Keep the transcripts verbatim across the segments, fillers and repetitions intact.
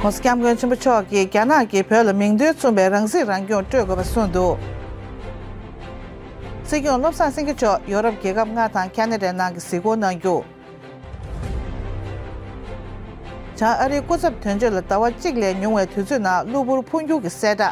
༸གོང་ས་༸སྐྱབས་མགོན་ཆེན་པོ་མཆོག་གིས་རྒྱ་ནག་གིས་བོད་ལ་མིང་དོན་མཚུངས་པའི་རང་སྲིད་རང་སྐྱོང་སྤྲོད་དགོས་པ་གསུངས་འདུག་སྲིད་སྐྱོང་བློ་བཟང་སེང་གེ་མཆོག་ཡོ་རོབ་རྒྱལ་ཁབ་ལྔ་དང་ཁ་ན་ཌའི་ནང་གི་གཟིགས་སྐོར་གནང་རྒྱུ། བྱང་ཨ་རིའི་སྐུ་ཚབ་དོན་གཅོད་ལ་ཟླ་བ་གཅིག་ལས་ཉུང་བའི་དུས་ཚོད་ནང་གློ་བུར་འཕོ་འགྱུར་གྱི་གསལ་བསྒྲགས།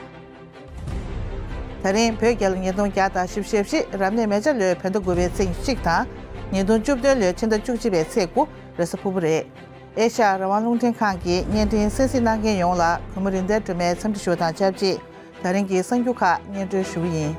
ད་རིང་བོད་རྒྱལ་ལོ་ཉིས་སྟོང་བརྒྱ་དང་བཞི་བཅུ་ཞེ་བཞི། རབ་གནས་མེ་བྱ་ལོའི་བོད་ཟླ་དགུ་པའི་ཚེས་ཉི་ཤུ་གཅིག་དང་། ཉིས་སྟོང་བཅུ་བདུན་ལོའི་ཕྱི་ཟླ་བཅུ་གཅིག་པའི་ཚེས་དགུ། རེས་གཟའ་ཕུར་བུ་རེད། ཨེ་ཤ་ཡ་རང་དབང་རླུང་འཕྲིན་ཁང་གི་བརྙན་འཕྲིན་གསན་གཟིགས་གནང་མཁན་ཡོངས་ལ་གུས་མོ་རིན་ལྡན་སྒྲོལ་མའི་འཚམས་འདྲི་ཞུ་བ་དང་ཆབས་ཅིག་ད་རིང་གི་གསར་འགྱུར་ཁག་སྙན་སྒྲོན་ཞུ་གི་ཡིན།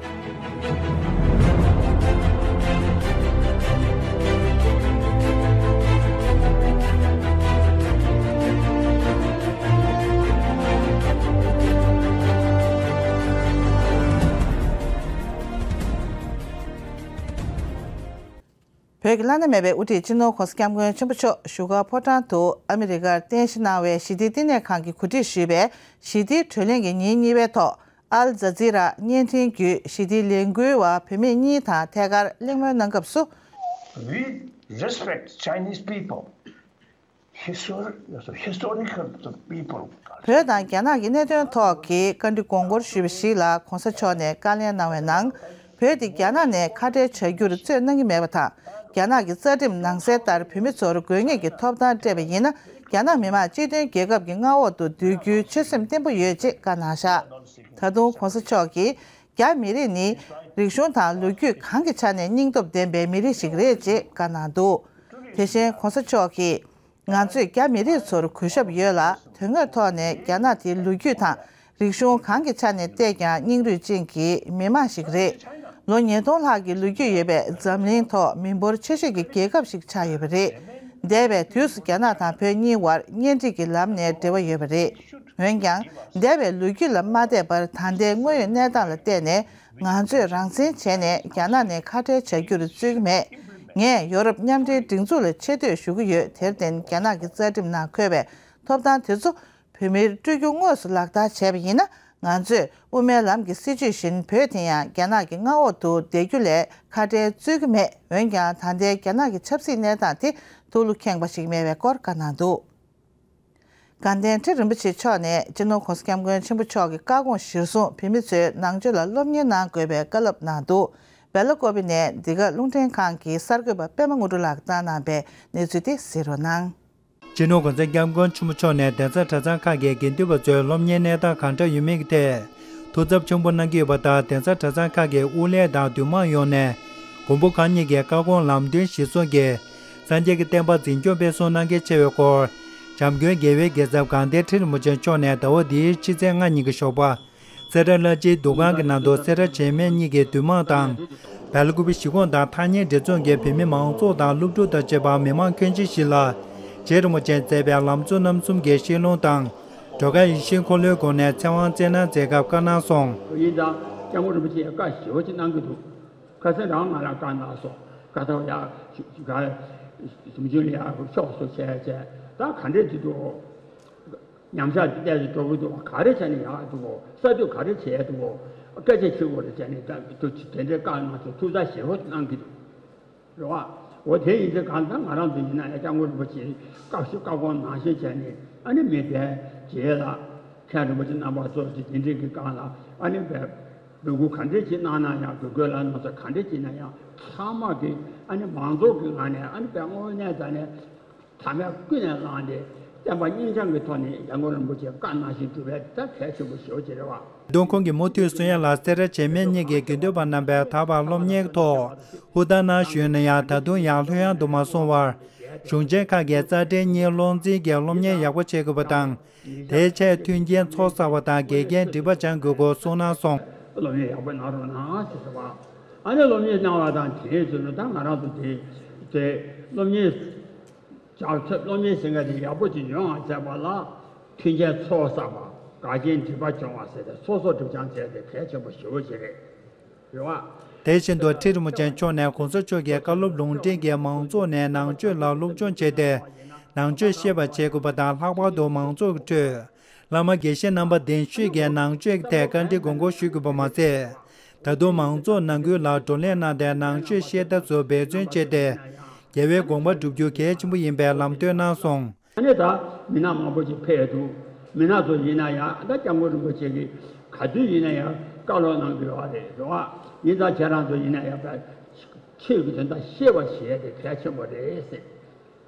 བོད་ཀྱི་བླ་ན་མེད་པའི་དབུ་ཁྲིད་སྤྱི་ནོར་༸གོང་ས་༸སྐྱབས་མགོན་ཆེན་པོ་མཆོག་བཞུགས་སྒར་ཕོ་བྲང་དུ་ཨ་མི་རི་ཀར་རྟེན་གཞི་གནང་བའི་ཞི་བདེའི་བསྟི་གནས་ཁང་གིས་གོ་སྒྲིག་ཞུས་པའི་ཞི་བདེའི་གྲོས་གླེང་གི་ཉིན་གཉིས་པའི་ཐོག་ཨལ་ཛ་ཛི་ར་བརྙན་འཕྲིན་བརྒྱུད་ཞི་བདེའི་ལས་འགུལ་བ་བུད་མེད་གཉིས་དང་ཐད་ཀར་གླེང་མོལ་གནང་སྐབས་སུ། We respect Chinese people. Histor- historical people. བོད་དང་རྒྱ་ནག་གི་གནད་དོན་ཐོག་གི་བཀའ་འདྲི་དགོངས་སྐོར་ཞུས་པ་ཞིག་ལ་༸གོང་ས་མཆོག་ནས་བཀའ་ལན་གནང་བའི་ནང་། བོད་དེ་རྒྱ་ནག་ནས་ཁ་བྲལ་བྱ་རྒྱུར་རྩོད་གནང་གི་མེད་པ་དང་། རྒྱ་ནག་གི་རྩ་ཁྲིམས་ནང་གསལ་ལྟར་བོད་མི་ཚོར་དགོས་ངེས་ཀྱི་ཐོབ་ཐང་སྤྲད་པ་ཡིན་ན། རྒྱ་ནག་མི་དམངས་སྤྱི་མཐུན་རྒྱལ་ཁབ་ཀྱི་མངའ་འོག་ཏུ་སྡོད་རྒྱུའི་ཆོད་སེམས་བརྟན་པོ་ཡོད་ཅེས་བཀའ་གནང་བཞག་ད་དུང་༸གོང་ས་མཆོག་གིས། རྒྱ་མི་རིགས་ནི་རིག་གཞུང་དང་ལོ་རྒྱུས་གང་གི་ཆ་ནས་སྙིང་སྟོབས་ལྡན་པའི་མི་རིགས་ཤིག་རེད་ཅེས་བཀའ་གནང་འདུག་དེ་བཞིན་༸གོང་ས་མཆོག་གིས། ང་ཚོས་རྒྱ་མི་རིགས་ཚོར་གུས་ཞབས་ཡོད་ལ། དོན་དངོས་ཐོག་ནས་རྒྱ་ནག་དེ་ལོ་རྒྱུས་དང་རིག་གཞུང་གང་གི་ཆ་ནས་བལྟས་ཀྱང་སྙིང་རུས་ཅན་གྱི་མི་དམངས་ཤིག་རེད། ལོ་ཉིས་སྟོང་ལྷག་གི་ལོ་རྒྱུས་ཡོད་པའི་འཛམ་གླིང་ཐོག་མི་འབོར་ཆེ་ཤོས་ཀྱི་རྒྱལ་ཁབ་ཞིག་ཆགས་ཡོད་པ་རེད། འདས་པའི་དུས་སུ་རྒྱ་ནག་དང་བོད་གཉིས་བར་གཉེན་སྒྲིག་གི་ལམ་ནས་འབྲེལ་བ་ཡོད་པ་རེད། འོན་ཀྱང་། འདས་པའི་ལོ་རྒྱུས་ལ་མ་བལྟས་པར་ད་ལྟའི་དངོས་ཡོད་གནས་སྟངས་ལ་བལྟས་ནས། ང་ཚོས་རང་བཙན་བྱས་ནས་རྒྱ་ནག་ནས་ཁ་བྲལ་བྱ་རྒྱུར་རྩོད་ཀྱི་མེད། ངས་ཡོ་རོབ་མཉམ་འབྲེལ་སྒྲིག་འཛུགས་ལ་ཆེ་བསྟོད་ཞུ་གི་ཡོད། དེར་བརྟེན། རྒྱ་ནག་གི་རྩ་ཁྲིམས་ནང་འཁོད་པའི་ཐོབ་ཐང་དེ་ཚོ་བོད་མིར་སྤྲོད་རྒྱུ་དངོས་སུ་ལག་བསྟར་བྱས་པ་ཡིན་ན། ང་ཚོས་དབུ་མའི་ལམ་གྱི་སྲིད་བྱུས་བཞིན་བོད་དེ་ཡང་རྒྱ་ནག་གི་མངའ་འོག་ཏུ་བསྡད་རྒྱུ་ལས་ཁ་བྲལ་རྩོད་ཀྱི་མེད། འོན་ཀྱང་། ད་ལྟའི་རྒྱ་ནག་གི་ཆབ་སྲིད་གནས་སྟངས་དེ་ཐུགས་ལ་ཁེངས་པ་ཞིག་མེད་པའི་སྐོར་བཀའ་གནང་འདུག་དགའ་ལྡན་ཁྲི་རིན་པོ་ཆེ་མཆོག་ནས་སྤྱི་ནོར་༸གོང་ས་༸སྐྱབས་མགོན་ཆེན་པོ་མཆོག་གི་བཀའ་དགོངས་གཞིར་བཟུང་བོད་མི་ཚོས་ནང་ཆོས་ལ་སློབ་གཉེར་གནང་དགོས་པའི་བཀའ་སློབ་གནང་འདུག་སྦེ་ལ་ཀོ་པི་ནས་འདི་ག་རླུང་འཕྲིན་ཁང་གི་གསར་འགོད་པ་པད་མ་དངོས་གྲུབ་ལགས་བཏང་གནང་པའི་གནས་ཚུལ་དེ་གཟིགས་རོགས་གནང་། སྤྱི་ནོར་༸གོང་ས་༸སྐྱབས་མགོན་ཆེན་པོ་མཆོག་ནས་གདན་ས་གྲྭ་ཚང་ཁག་གི་དགེ་འདུན་པ་ཚོའི་སློབ་གཉེར་གནས་སྟངས་གང་འདྲ་ཡོད་མེད་ཀྱི་ཐད་ཐུགས་འཚབ་ཆེན་པོ་གནང་གི་ཡོད་པ་དང་། གདན་ས་གྲྭ་ཚང་ཁག་གི་དབུ་ལས་དང་འདུས་མང་ཡོངས་ནས་མགོན་པོ་གང་ཉིད་ཀྱི་བཀའ་དགོངས་ལམ་སྟོན་གཞིར་བཟུང་གིས། སངས་རྒྱས་ཀྱི་བསྟན་པ་འཛིན་སྐྱོང་སྤེལ་གསུམ་གནང་གལ་ཆེ་བའི་སྐོར། བྱམས་མགོན་རྒྱལ་བའི་རྒྱལ་ཚབ་དགའ་ལྡན་ཁྲི་རིན་པོ་ཆེ་མཆོག་ནས་ཟླ་བ་འདིའི་ཕྱི་ཚེས་ལྔ་ཉིན་གྱི་ཞོགས་པ། སེ་ར་བླ་སྤྱིའི་འདུ་ཁང་གི་ནང་དུ་སེ་ར་བྱེས་སྨད་གཉིས་ཀྱི་འདུས་མང་དང་། སྦེལ་ཀོབ་གཞིས་ཁོངས་དང་ཐག་ཉེ་འབྲེལ་ཚོགས་ཀྱི་བོད་མི་མང་ཚོགས་དང་སློབ་ཕྲུག་དང་བཅས་པ་མི་མང་ཁྱོན་ཆེ་ཞིག་ལ། རྗེ་རིན་པོ་ཆེས་མཛད་པའི་ལམ་གཙོ་རྣམ་གསུམ་གྱི་བཤད་ལུང་དང་། སྒྲོལ་དཀར་ཡེ་ཤེས་འཁོར་ལོའི་སྒོ་ནས་ཚེ་དབང་སྩལ་གནང་མཛད་སྐབས་བཀའ་གནང་སོང་། ཡིན་ཙང་སྐྱབས་མགོན་རིན་པོ་ཆེས་བཀའ་ཞེ་པོ་ཅིག་གནང་གི་འདུག་ཁ་སང་རང་ང་ལ་བཀའ་གནང་སོང་། བཀའ་ཐོག་ཡ་གཟིམ་ཆུང་ལ་ཡ་ཤོག་སོ་བྱས་བྱས་ད་ག་འདྲས་ཅིག་འདུག་ཉམས་ཆག་ཏོག་ཙམ་འགྲོ་གི་འདུག་ག་རེ་བྱས་ནས་ཡག་འདུག་གོ་ས་དུས་ག་རེ་བྱས་འདུག་གོ་སྐད་ཆ་བྱེད་དགོས་རེད་བྱས་ནས་ད་དུ་དེ་འདྲའི་བཀའ་གནང་ཚོ་ཐུགས་ས་ཞེ་པོ་གནང་གི་འདུག་རེད་བ། འོ་དེ་ཡིན་ཚེ་གང་ལྟར་ང་རང་ཚོ་ཡིན་ན་ཡང་སྐྱབས་མགོན་རིན་པོ་ཆེའི་བཀའ་ཞུ་བཀའ་དགོངས་ནང་བཞིན་བྱས་ནས་ཨ་ནི་མི་དེ་རྗེས་ལ་མཁན་རིན་པོ་ཆེ་རྣམ་པ་ཚོ་ཞིག་དེ་འདྲའི་གི་སྒང་ལ་ཨ་ནི་བས་འབོད་སྐུལ་ག་འདྲས་ཅིག་གནང་ན་ཡང་འབོད་སྐུལ་ལ་ནང་ཚོ་ག་འདྲས་ཅིག་ན་ཡང་ཚང་མ་གི་ཨ་ནི་མང་ཚོགས་ཀྱི་ངང་ནས་ཨ་ནི་བས་དངོས་གནས་དྲང་གནས། ཐ་མལ་ཀུན་ནས་བསླངས་ཏེ་བསྟན་པ་སྙིང་བཅངས་ཀྱི་ཐོག་ནས་སྐྱབས་མགོན་རིན་པོ་ཆེ་བཀའ་གནང་བཞིན་བསྒྲུབས་པའི་ད་གལ་ཆེན་པོ་ཞེ་པོ་ཅིག་རེད་བ། ད་དུང་ཁོང་གིས་མུ་མཐུད་གསུང་ཡ་ལ། སེ་ར་བྱེས་སྨད་གཉིས་ཀྱི་དགེ་འདུན་པ་རྣམ་པས་ད་བར་སློབ་གཉེར་ཐོག་ཧུར་ཐག་གནང་བཞིན་ཡོད་ན་ཡང་། ད་དུང་ཡར་ལྷོད་ཡངས་དུ་མ་སོང་བར། གཞུང་ཆེན་ཁག་གི་རྩ་འགྲེལ་གཉིས་ཀློག་འཛིན་གྱི་སློབ་གཉེར་ཡག་པོ་བྱེད་དགོས་པ་དང་། དེའི་ཆེད་མཐུན་རྐྱེན་ཚོགས་བསགས་པ་དང་། དགེ་རྒན་འགྲིག་པ་སྦྱང་དགོས་སྐོར་གསུངས་གནང་སོང་། སློབ་གཉེར་ཡག་པོ་གནང་རོགས་གནང་ཟེར་བ། ཨ་ནི་སློབ་གཉེར་གནང་བ་དང་། དེའི་ཚུལ་དུ་ད་ང་རང་ཚོ་དེ་དེ་སློབ་གཉེར་སྦྱང་ཚུལ་སློབ་གཉེར་ཟེར་མཁན་དེ་ཡག་པོ་ཅིག་ཡོང་བ་བྱས་པ་ལ་མཐུན་རྐྱེན་ཚོགས་བསགས་པ། དགེ་རྒན་འགྲིག་པ་སྦྱོང་བ་ཟེར་ཏེ་སོ་སོ་སྒྲུབ་སྦྱང་བྱས་ཏེ་གལ་ཆེན་པོ་ཞེ་པོ་ཅིག་རེད། རེད་བ། དེ་བཞིན་དུ་ཁྲི་རིན་པོ་ཆེ་མཆོག་ནས་༸གོང་ས་མཆོག་གི་བཀའ་སློབ་ལུང་འདྲེན་གྱིས་མང་ཚོགས་ནས་ནང་ཆོས་ལ་སློབ་སྦྱོང་བྱས་ཏེ། ནང་ཆོས་ཤེས་པར་བྱེད་དགོས་པ་དང་། ལྷག་པར་དུ་མང་ཚོགས་ཀྱི་ཁྲོད། བླ་མ་དགེ་བཤེས་རྣམ་པ་གདན་ཞུས་ཀྱིས་ནང་ཆོས་ཀྱི་ཐད་བཀའ་འདྲི་དགོངས་སྐོར་ཞུ་དགོས་པ་མ་ཟད། ད་དུང་མང་ཚོགས་ནང་ཁུལ་ལ་བགྲོ་གླེང་གནང་སྟེ། ནང་ཆོས་ཤེས་ཐབས་སུ་འབད་བརྩོན་བྱས་ཏེ། རྒྱལ་བའི་དགོངས་པ་བསྒྲུབ་རྒྱུ་གལ་ཆེན་པོ་ཡིན་པའི་ལམ་སྟོན་གནང་སོང་། ཨ་ནི་ད་མི་སྣ་མང་པོ་ཞིག་ཕེབས་འདུག་མི་སྣ་ཚོ་ཡིན་ན་ཡང་ད་སྐྱབས་མགོན་རིན་པོ་ཆེ་གིས་ག་དུས་ཡིན་ན་ཡང་བཀའ་སློབ་གནང་གི་ཡོད་རེད་རེད་བ། ཡིན་ཙང་ཁྱེད་རང་ཚོ་ཡིན་ན་ཡང་ཆོས་ཀྱི་དོན་དག་ཤེས་པ་བྱེད་ཡ་དེ་གལ་ཆེན་པོ་རེད་ཟེར།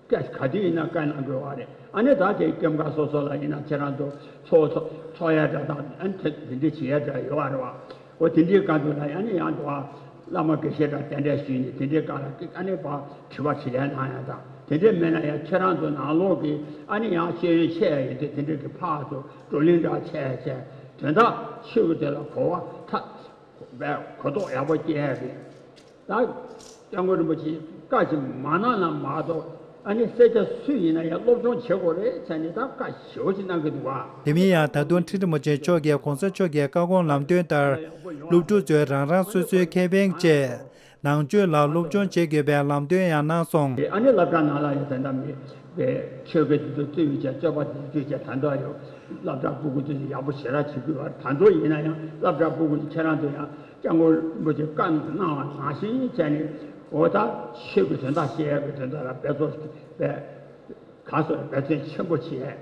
སྐད་ག་དུས་ཡིན་ན་བཀའ་གནང་དགོས་པ་རེད། ཨ་ནི་ད་དེ་སྐྱབས་མགོན་སོ་སོ་ལ་ཡིན་ན་ཁྱེད་རང་ཚོ་ཚོགས་ཚོགས་ཚོགས་ཡ་འདྲ་དང་ཨ་ནི་དེ་འདྲ་བྱེད་ཡ་འདྲ་ཡོད་པ་རེད་བ། འོ་དེ་འདྲའི་སྐབས་དུ་ལ་ཡང་ནི་ཡང་དུ་བླ་མ་དགེ་བཤེས་དང་གདན་འདྲེན་ཞུས་ནས་དེ་འདྲའི་སྐབས་ལ་ཨ་ནི་ཕར་དྲི་བ་དྲིས་ལན་གནང་ཡ་དང་དེ་འདྲའི་མེད་ན་ཡང་ཁྱེད་རང་ཚོ་ནང་ལོགས་ཀྱི་ཨ་ནི་ཡང་ཤེས་ཡོན་ཆེ་ཡ་ཡོད་དུས་དེ་འདྲའི་གི་ཕར་ཚུར་བགྲོ་གླེང་འདྲ་བྱས་བྱས་དོན་དག་ཆོས་ཀྱི་དོན་ལ་གོ་བ་ཐ་བས་གོ་རྟོགས་ཡག་པོ་སྐྱེ་ཡ་རེད། ད་སྐྱབས་མགོན་རིན་པོ་ཆེས་བཀའ་ཅིག་མ་གནང་ན་མ་གཏོགས་ཨ་ནི་སེར་སྐྱ་སུ་ཡིན་ན་ཡང་སློབ་སྦྱོང་བྱེད་དགོས་རེད་བྱས་ནས་ད་བཀའ་ཞེ་པོ་ཅིག་གནང་གི་འདུག་བ། དེ་མིན་ཡང་ད་དུང་ཁྲི་རིན་པོ་ཆེ་མཆོག་གིས་གོང་ས་མཆོག་གི་བཀའ་དགོངས་ལམ་སྟོན་ལྟར་སློབ་ཕྲུག་ཚོས་རང་རང་སོ་སོའི་ཁེ་ཕན་བཅས་ནང་ཆོས་ལ་སློབ་སྦྱོང་བྱེད་དགོས་པའི་ལམ་སྟོན་ཡང་གནང་སོང་། ཨ་ནི་སློབ་གྲྭ་ནང་ལ་ཡང་དེ་འདྲ་མི་པའི་ཆོས་གོས་དེ་ཚོ་བཙུགས་ཡོད་ཅེས་སྤྱོད་པ་དེ་ཚོ་བཙུགས་ཅེས་ད་འདྲ་ཡོད་སློབ་གྲྭ་སྤུ་གུ་ཚོ་ཡག་པོ་ཞེ་དྲག་བྱེད་དགོས་པ་ད་འདྲ་ཡིན་ན་ཡང་སློབ་གྲྭ་སྤུ་གུ་ཚོ་ཁྱེད་རང་ཚོ་ཡང་། སྐྱབས་མགོན་རིན་པོ་ཆེ་བཀའ་གནང་བ་ནང་བཞིན་བྱས་ནས་འོ་ད་ཆོས་ཀྱི་དོན་དག་བཤད་ཡག་གི་དོན་དག་ལ་འབད་རྩོལ་འབད་གང་སོ་འབད་བརྩོན་ཆེན་པོ་བྱས།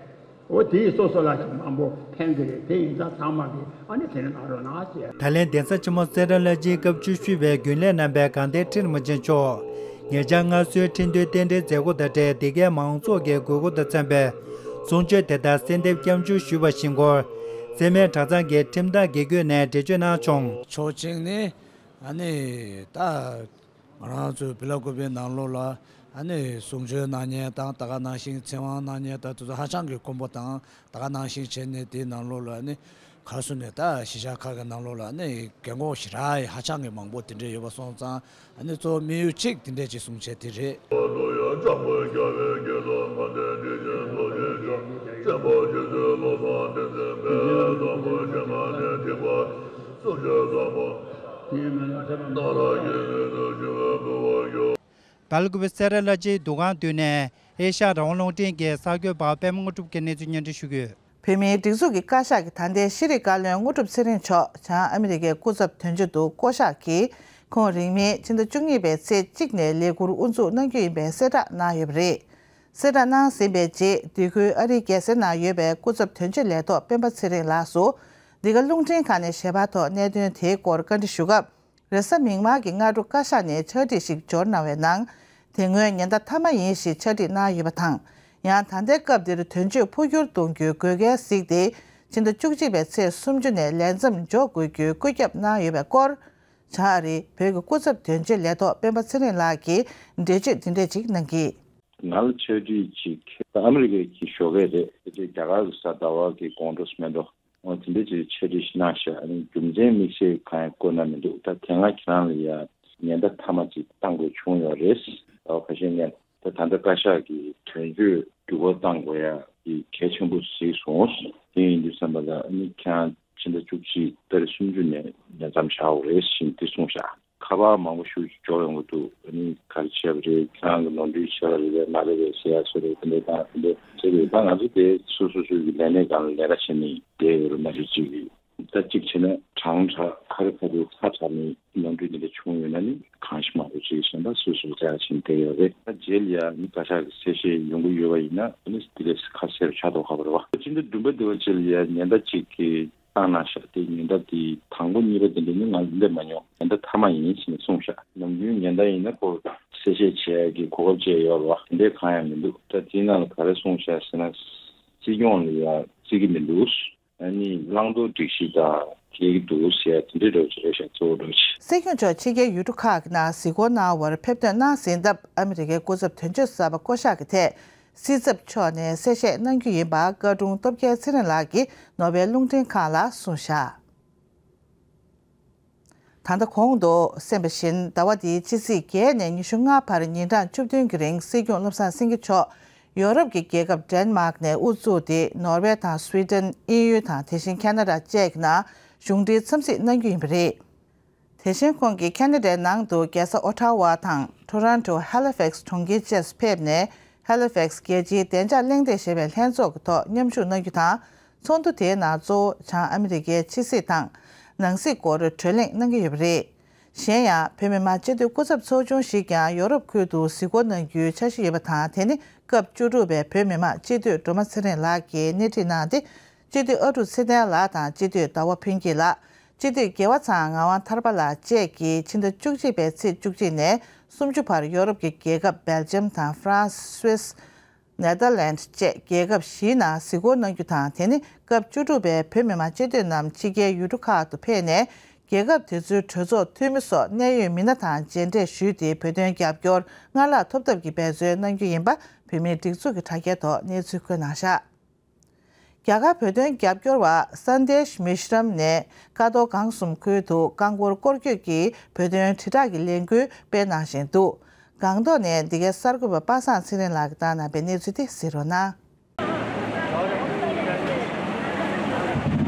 འོ་དེ་ཡིས་སོ་སོ་ལ་ཞིག་མང་པོ་ཕན་གི་རེད། དེ་ཡིན་ཙང་ཚང་མ་གིས་ཨ་ནི་དེ་འདྲ་གནང་རོགས་གནང་ཞེས། ད་ལན་གདན་ས་ཆེན་མོ་སེ་ར་ལྷ་སྤྱིའི་སྐབས་བཅུ་བཞི་པའི་རྒྱུན་ལས་རྣམ་པས་དགའ་ལྡན་ཁྲི་རིན་པོ་ཆེ་མཆོག་ཉེ་ཆར་སྔར་སྲོལ་ཁྲི་འདོན་རྟེན་འབྲེལ་མཛད་སྒོ་དང་འབྲེལ་འདི་གའི་མང་ཚོགས་ཀྱི་དགོས་མཁོ་དང་འཚམ་པའི་གསུང་ཆོས་དེ་དག་གསོལ་འདེབས་སྐྱབས་འཇུག་ཞུས་པ་བཞིན་སྐོར། སེར་སྨད་གྲྭ་ཚང་གི་ཁྲིམས་བདག་དགེ་བསྐོས་ནས་འགྲེལ་བརྗོད་གནང་བྱུང་། ཆོག་མཆན་ནི་ཨ་ནི་ད་ང་རང་ཚོའི་བི་ལ་ཀུ་པའི་ནང་ལོགས་ལ་ཨ་ནི་གསུང་ཆོས་གནང་མཁན་དང་ད་ག་ནང་བཞིན་ཚེ་དབང་གནང་མཁན་དང་དེ་ཚོ་ཧ་ཅང་གི་དཀོན་པོ་དང་ད་ག་ནང་བཞིན་བྱས་ནས་དེའི་ནང་ལོགས་ལ་ཨ་ནི་ག་རེ་ཟེར་ནས་ད་གཞིས་ཆགས་ཁག་གི་ནང་ལོགས་ལ་ཨ་ནི་རྒན་གོག་ཞེ་དྲག་ཧ་ཅང་གི་མང་པོ་དེ་འདྲས་ཡོད་པ་སོང་ཙང་། ཨ་ནི་གཙོ་བོ་དམིགས་ཡུལ་གཅིག་དེ་འདྲས་ཅིག་གསུང་བྱས་དེ་རེད། བལ་ཀུ་པེ་སེ་ར་ལྷ་སྤྱིའི་འདུ་ཁང་མདུན་ནས་ཨེ་ཤ་ཡ་རང་དབང་རླུང་འཕྲིན་གྱི་གསར་འགོད་པ་པད་མ་དངོས་གྲུབ་ཀྱིས་གནས་ཚུལ་སྙན་སྒྲོན་ཞུ་གི་ཡོད། བོད་མིའི་སྒྲིག་འཛུགས་ཀྱི་བཀའ་ཤག་གི་ད་ལྟའི་ཤེས་རིག་བཀའ་བློན་དངོས་གྲུབ་ཚེ་རིང་མཆོག་བྱང་ཨ་མི་རི་ཀའི་སྐུ་ཚབ་དོན་གཅོད་དུ་བསྐོ་གཞག་གིས་ཁོང་རིང་མིན་ཕྱི་ཟླ་བཅུ་གཉིས་པའི་ཚེས་གཅིག་ནས་ལས་འཁུར་དབུ་འཛུགས་གནང་རྒྱུ་ཡིན་པའི་གསལ་བསྒྲགས་གནང་ཡོད་པ་རེད། གསལ་བསྒྲགས་གནང་ཟིན་པའི་རྗེས་དེ་ཁུལ་ཨ་རིའི་རྒྱལ་སའི་ནང་ཡོད་པའི་སྐུ་ཚབ་དོན་གཅོད་ལས་ཐོག་སྤེན་པ་ཚེ་རིང་ལགས་སུ་འདི་ག་རླུང་འཕྲིན་ཁང་ནས་ཞལ་པར་ཐོག་གནད་དོན་དེའི་སྐོར་བཀའ་འདྲི་ཞུ་སྐབས། རེས་གཟའ་མིག་དམར་གྱི་སྔ་དྲོ་བཀའ་ཤག་ནས་ཕྱག་བྲིས་ཤིག་འབྱོར་གནང་བའི་ནང་། དེ་སྔོན་ཉེན་བརྡ་མཐའ་མ་ཡིན་ཞེས་ཕྱག་བྲིས་གནང་ཡོད་པ་དང་། ཡང་ད་ལྟའི་སྐབས་འདིར་དོན་གཅོད་འཕོ་འགྱུར་གཏོང་རྒྱུའི་དགོས་གལ་གཟིགས་ཏེ། ཕྱི་ཟླ་བཅུ་གཅིག་པའི་ཚེས་སུམ་ཅུ་ནས་ལས་མཚམས་འཇོག་དགོས་རྒྱུའི་བཀོད་ཁྱབ་གནང་ཡོད་པའི་སྐོར། བྱང་ཨ་རིའི་བོད་ཀྱི་སྐུ་ཚབ་དོན་གཅོད་ལས་ཐོག་སྤེན་པ་ཚེ་རིང་ལགས་ཀྱིས་འགྲེལ་བརྗོད་འདི་འདྲས་ཅིག་གནང་གིས། ང་ལ་ཕྱག་བྲིས་ཅིག་ཨ་མི་རི་ཀའི་གི་ཞོགས་ཀས་རེད། དེ་རྗེས་རྒྱ་གར་གྱི་གཟའ་ཟླ་བ་གི་དགོང་དྲོ་སྨད་དོ། འོ་དེ་འདྲ་ཅིག་ཕྱག་བྲིས་ཤིག་གནང་ཤག་ཨ་ནི་རྒྱུ་མཚན་དམིགས་བསལ་གང་ཡང་བཀོད་གནང་མི་འདུག་ད་དེ་སྔ་ཁྱེད་རང་ལ་ཡ་ཉེན་བརྡ་མཐའ་མ་ཅིག་བཏང་དགོས་བྱུང་ཡོད་རེད། ད་ཁ་ཤས་ནས་ད་ད་ལྟ་བཀའ་ཤག་གི་དོན་གཅོད་འགྱུར་བ་བཏང་དགོས་ཡ་གི་གལ་ཆེན་པོ་གཟིགས་སོང་། དེ་ཡིན་དུས་ཙམ་པ་ལ་ཨ་ནི་ཁྱེད་རང་ཕྱི་ཟླ་བཅུ་གཅིག་ཏ་རིག་སུམ་ཅུ་ནས་ལས་མཚམས་བཞག་དགོས་རེད་ཞེས་དེ་གསུངས་ཤག་ཁ་པར་མང་པོ་ཞིག་འབྱོར་ཡོང་གི་འདུག་ཨ་ནི་ག་རེ་བྱས་པ་རེད། ཁྱེད་རང་གིས་ནོར་འཁྲུལ་བྱས་པ་རེད་པས་མ་རེད་པས་ཟེར་ཡ་བཟོ་འདྲ་དེ་འདྲ་དང་དེ་འདྲ་བྱས་པས། ད་ང་ཚོ་དེ་སོ་སོ་སོའི་གི་ལས་གནས་སྒང་ལ་ལས་ཀ་བྱས་ནས་བསྡད་ཡོད་རེད། མ་གཞི་གཅིག་གིས་ད་གཅིག་བྱས་ན་གྲངས་དྲག་ཁ་རེ་ཁ་རེ་ཚ་དྲགས་ནས་ནོར་འཁྲུལ་དེ་འདྲ་བྱུང་ཡོད་ན་ནི་གང་ཞིག་མང་པོ་ཅིག་གཞན་པ་སོ་སོའི་ལས་ཀ་བྱས་ནས་བསྡད་ཡོད་རེད། ད་རྗེས་ལ་ཡ་ནི་བཀའ་ཤག་གི་གསལ་བཤད་ཡོང་གི་ཡོད་པ་ཡིན་ན་ཨ་ནི་དེ་ལས་ཁ་གསལ་རུ་ཆགས་མདོག་ཁ་པོ་རེད་བ། སྤྱི་ཟླ་བདུན་པ་དེ་བ་ཅིག་ལ་ཡ་ཉེན་བརྡ་གཅིག་གི་བཏང་གནང་ཤག་དེ་ཉེན་བརྡ་དེ་དང་པོ་གཉིས་པ་དེ་འདྲ་ནི་ང་སླེབས་མ་མྱོང་། ཉེན་བརྡ་མཐའ་མ་ཡིན་ཞེས་ནས་གསུངས་ཤག་ནམ་རྒྱུན་ཉེན་བརྡ་ཡིན་ན་ཁོ་གསལ་བཤད་བྱེད་ཡག་གི་གོ་སྐབས་བཅས་ཡོད་རེད་བ། དེ་འདྲའི་གང་ཡང་མི་འདུག་ད་དེའི་ནང་ལ་ག་རེ་གསུངས་ཤག་ཟེར་ན། སྲིད་སྐྱོང་ལ་ཡ་བརྩི་གི་མི་འདུག་ཨ་ནི་བླང་དོར་སྒྲིག་གཞི་དང་འགལ་གྱི་འདུག་ཟེར་ཡ་དེ་འདྲའི་འདྲ་བོ་ཅིག་རེད་ཤག་གཙོ་བོ་འདྲ་བོ་ཅིག་སྲིད་སྐྱོང་མཆོག་ཕྱི་རྒྱལ་ཡུལ་གྲུ་ཁག་གི་ནང་གཟིགས་སྐོར་གནང་བར་ཕེབས་ཐོན་གནང་ཟིན་སྟབས་ཨ་མི་རི་ཀའི་སྐུ་ཚབ་དོན་གཅོད་གསར་པ་བསྐོ་གཞག་གི་ཐད། སྲིད་ཚབ་མཆོག་ནས་གསལ་བཤད་གནང་རྒྱུ་ཡིན་པ་བཀའ་དྲུང་སྟོབས་རྒྱལ་ཚེ་རིང་ལགས་ཀྱིས་ནོར་ཝེ་རླུང་འཕྲིན་ཁང་ལ་གསུངས་བཞག་ད་ལྟ་གོང་དུ་གསན་པ་བཞིན་ཟླ་བ་འདིའི་ཕྱི་ཚེས་བརྒྱད་ནས་ཉི་ཤུ་ལྔ་བར་ཉིན་གྲངས་བཅུ་བདུན་གྱི་རིང་སྲིད་སྐྱོང་བློ་བཟང་སེང་གེ་མཆོག་ཡོ་རོབ་ཀྱི་རྒྱལ་ཁབ་ཌེན་མཱག་ནས་དབུ་བཙུགས་ཏེ་ནོར་ཝེ་དང་སུའི་ཏན། དབྱིན་ཡུལ་དང་དེ་བཞིན་ཁ་ན་ཌ་བཅས་ཀྱི་ནང་གཞུང་འབྲེལ་འཚམས་གཟིགས་གནང་རྒྱུ་ཡིན་པ་རེད། དེ་བཞིན་ཁོང་གིས་ཁ་ན་ཌའི་ནང་དུ་རྒྱལ་ས་ཨོ་ཊ་ཝ་དང་ཊོ་རོན་ཊོ། ཧེ་ལི་ཕེག་སི་གྲོང་ཁྱེར་བཅས་སུ་ཕེབས་ནས། ཧེ་ལི་ཕེག་སི་རྒྱལ་སྤྱིའི་བདེ་འཇགས་གླེང་སྟེགས་ཞེས་པའི་ལྷན་ཚོགས་ཀྱི་ཐོག་མཉམ་ཞུགས་གནང་རྒྱུ་དང་། ཚོགས་འདུ་དེའི་ནང་གཙོ་བོ་བྱང་ཨ་མི་རི་ཀའི་ཕྱི་སྲིད་དང་ནང་སྲིད་སྐོར་གྲོས་གླེང་གནང་གི་ཡོད་པ་རེད། གཞན་ཡང་བོད་མི་མང་སྤྱི་འཐུས་སྐུ་ཚབ་ཚོགས་ཆུང་ཞིག་ཀྱང་ཡོ་རོབ་ཁུལ་དུ་གཟིགས་སྐོར་གནང་རྒྱུའི་འཆར་གཞི་ཡོད་པ་དང་། དེ་ནི་སྐབས་བཅུ་དྲུག་པའི་བོད་མི་མང་སྤྱི་འཐུས་སྒྲོལ་མ་ཚེ་རིང་ལགས་ཀྱིས་སྣེ་ཁྲིད་གནང་སྟེ། སྤྱི་འཐུས་ཨ་ཀྲུག་ཚེ་བརྟན་ལགས་དང་སྤྱི་འཐུས་ཟླ་བ་ཕུན་སྐྱིད་ལགས། སྤྱི་འཐུས་རྒྱལ་བ་ཚང་ངག་དབང་ཐར་པ་ལགས་བཅས་ཀྱིས་ཕྱི་ཟླ་བཅུ་གཅིག་པའི་ཚེས་བཅུ་གཅིག་ནས་སུམ་ཅུ་བར་ཡོ་རོབ་ཀྱི་རྒྱལ་ཁབ་སྦེལ་ཇམ་དང་ཧྥ་རན་སི། སུད་སི། ནེ་དར་ལེནྜ་བཅས་རྒྱལ་ཁབ་བཞིའི་ནང་གཟིགས་སྐོར་གནང་རྒྱུ་དང་། དེ་ནི་སྐབས་བཅུ་དྲུག་པའི་བོད་མི་མང་སྤྱི་འཐུས་རྣམས་ཕྱི་རྒྱལ་ཡུལ་གྲུ་ཁག་ཏུ་ཕེབས་ནས། རྒྱལ་ཁབ་དེ་ཚོའི་གྲོས་ཚོགས་འཐུས་མི་སོགས་གནད་ཡོད་མི་སྣ་དང་མཇལ་འཕྲད་ཞུས་ཏེ། བོད་དོན་རྒྱབ་སྐྱོར་སྔར་ལྷག་ཐོབ་ཐབས་ཀྱི་འབད་བརྩོན་གནང་རྒྱུ་ཡིན་པ་བོད་མིའི་སྒྲིག་འཛུགས་ཀྱི་དྲ་རྒྱའི་ཐོག་གནས་ཚུལ་བཀོད་གནང་བཞག་རྒྱ་གར་བོད་དོན་རྒྱབ་སྐྱོར་བ་སན་དེཤ་མི་ཤྲམ་ནས་ཀ་རྡོར་སྒང་གསུམ་ཁུལ་དུ་རྐང་འཁོར་སྐོར་སྐྱོད་ཀྱི་བོད་དོན་དྲིལ་བསྒྲགས་ཀྱི་ལས་འགུལ་སྤེལ་གནང་བཞིན་འདུག་སྒང་ཏོག་ནས་འདི་གའི་གསར་འགོད་པ་པ་སངས་ཚེ་རིང་ལགས་ཀྱིས་བཏང་གནང་བའི་གནས་ཚུལ་དེ་གཟིགས་རོགས་གནང་།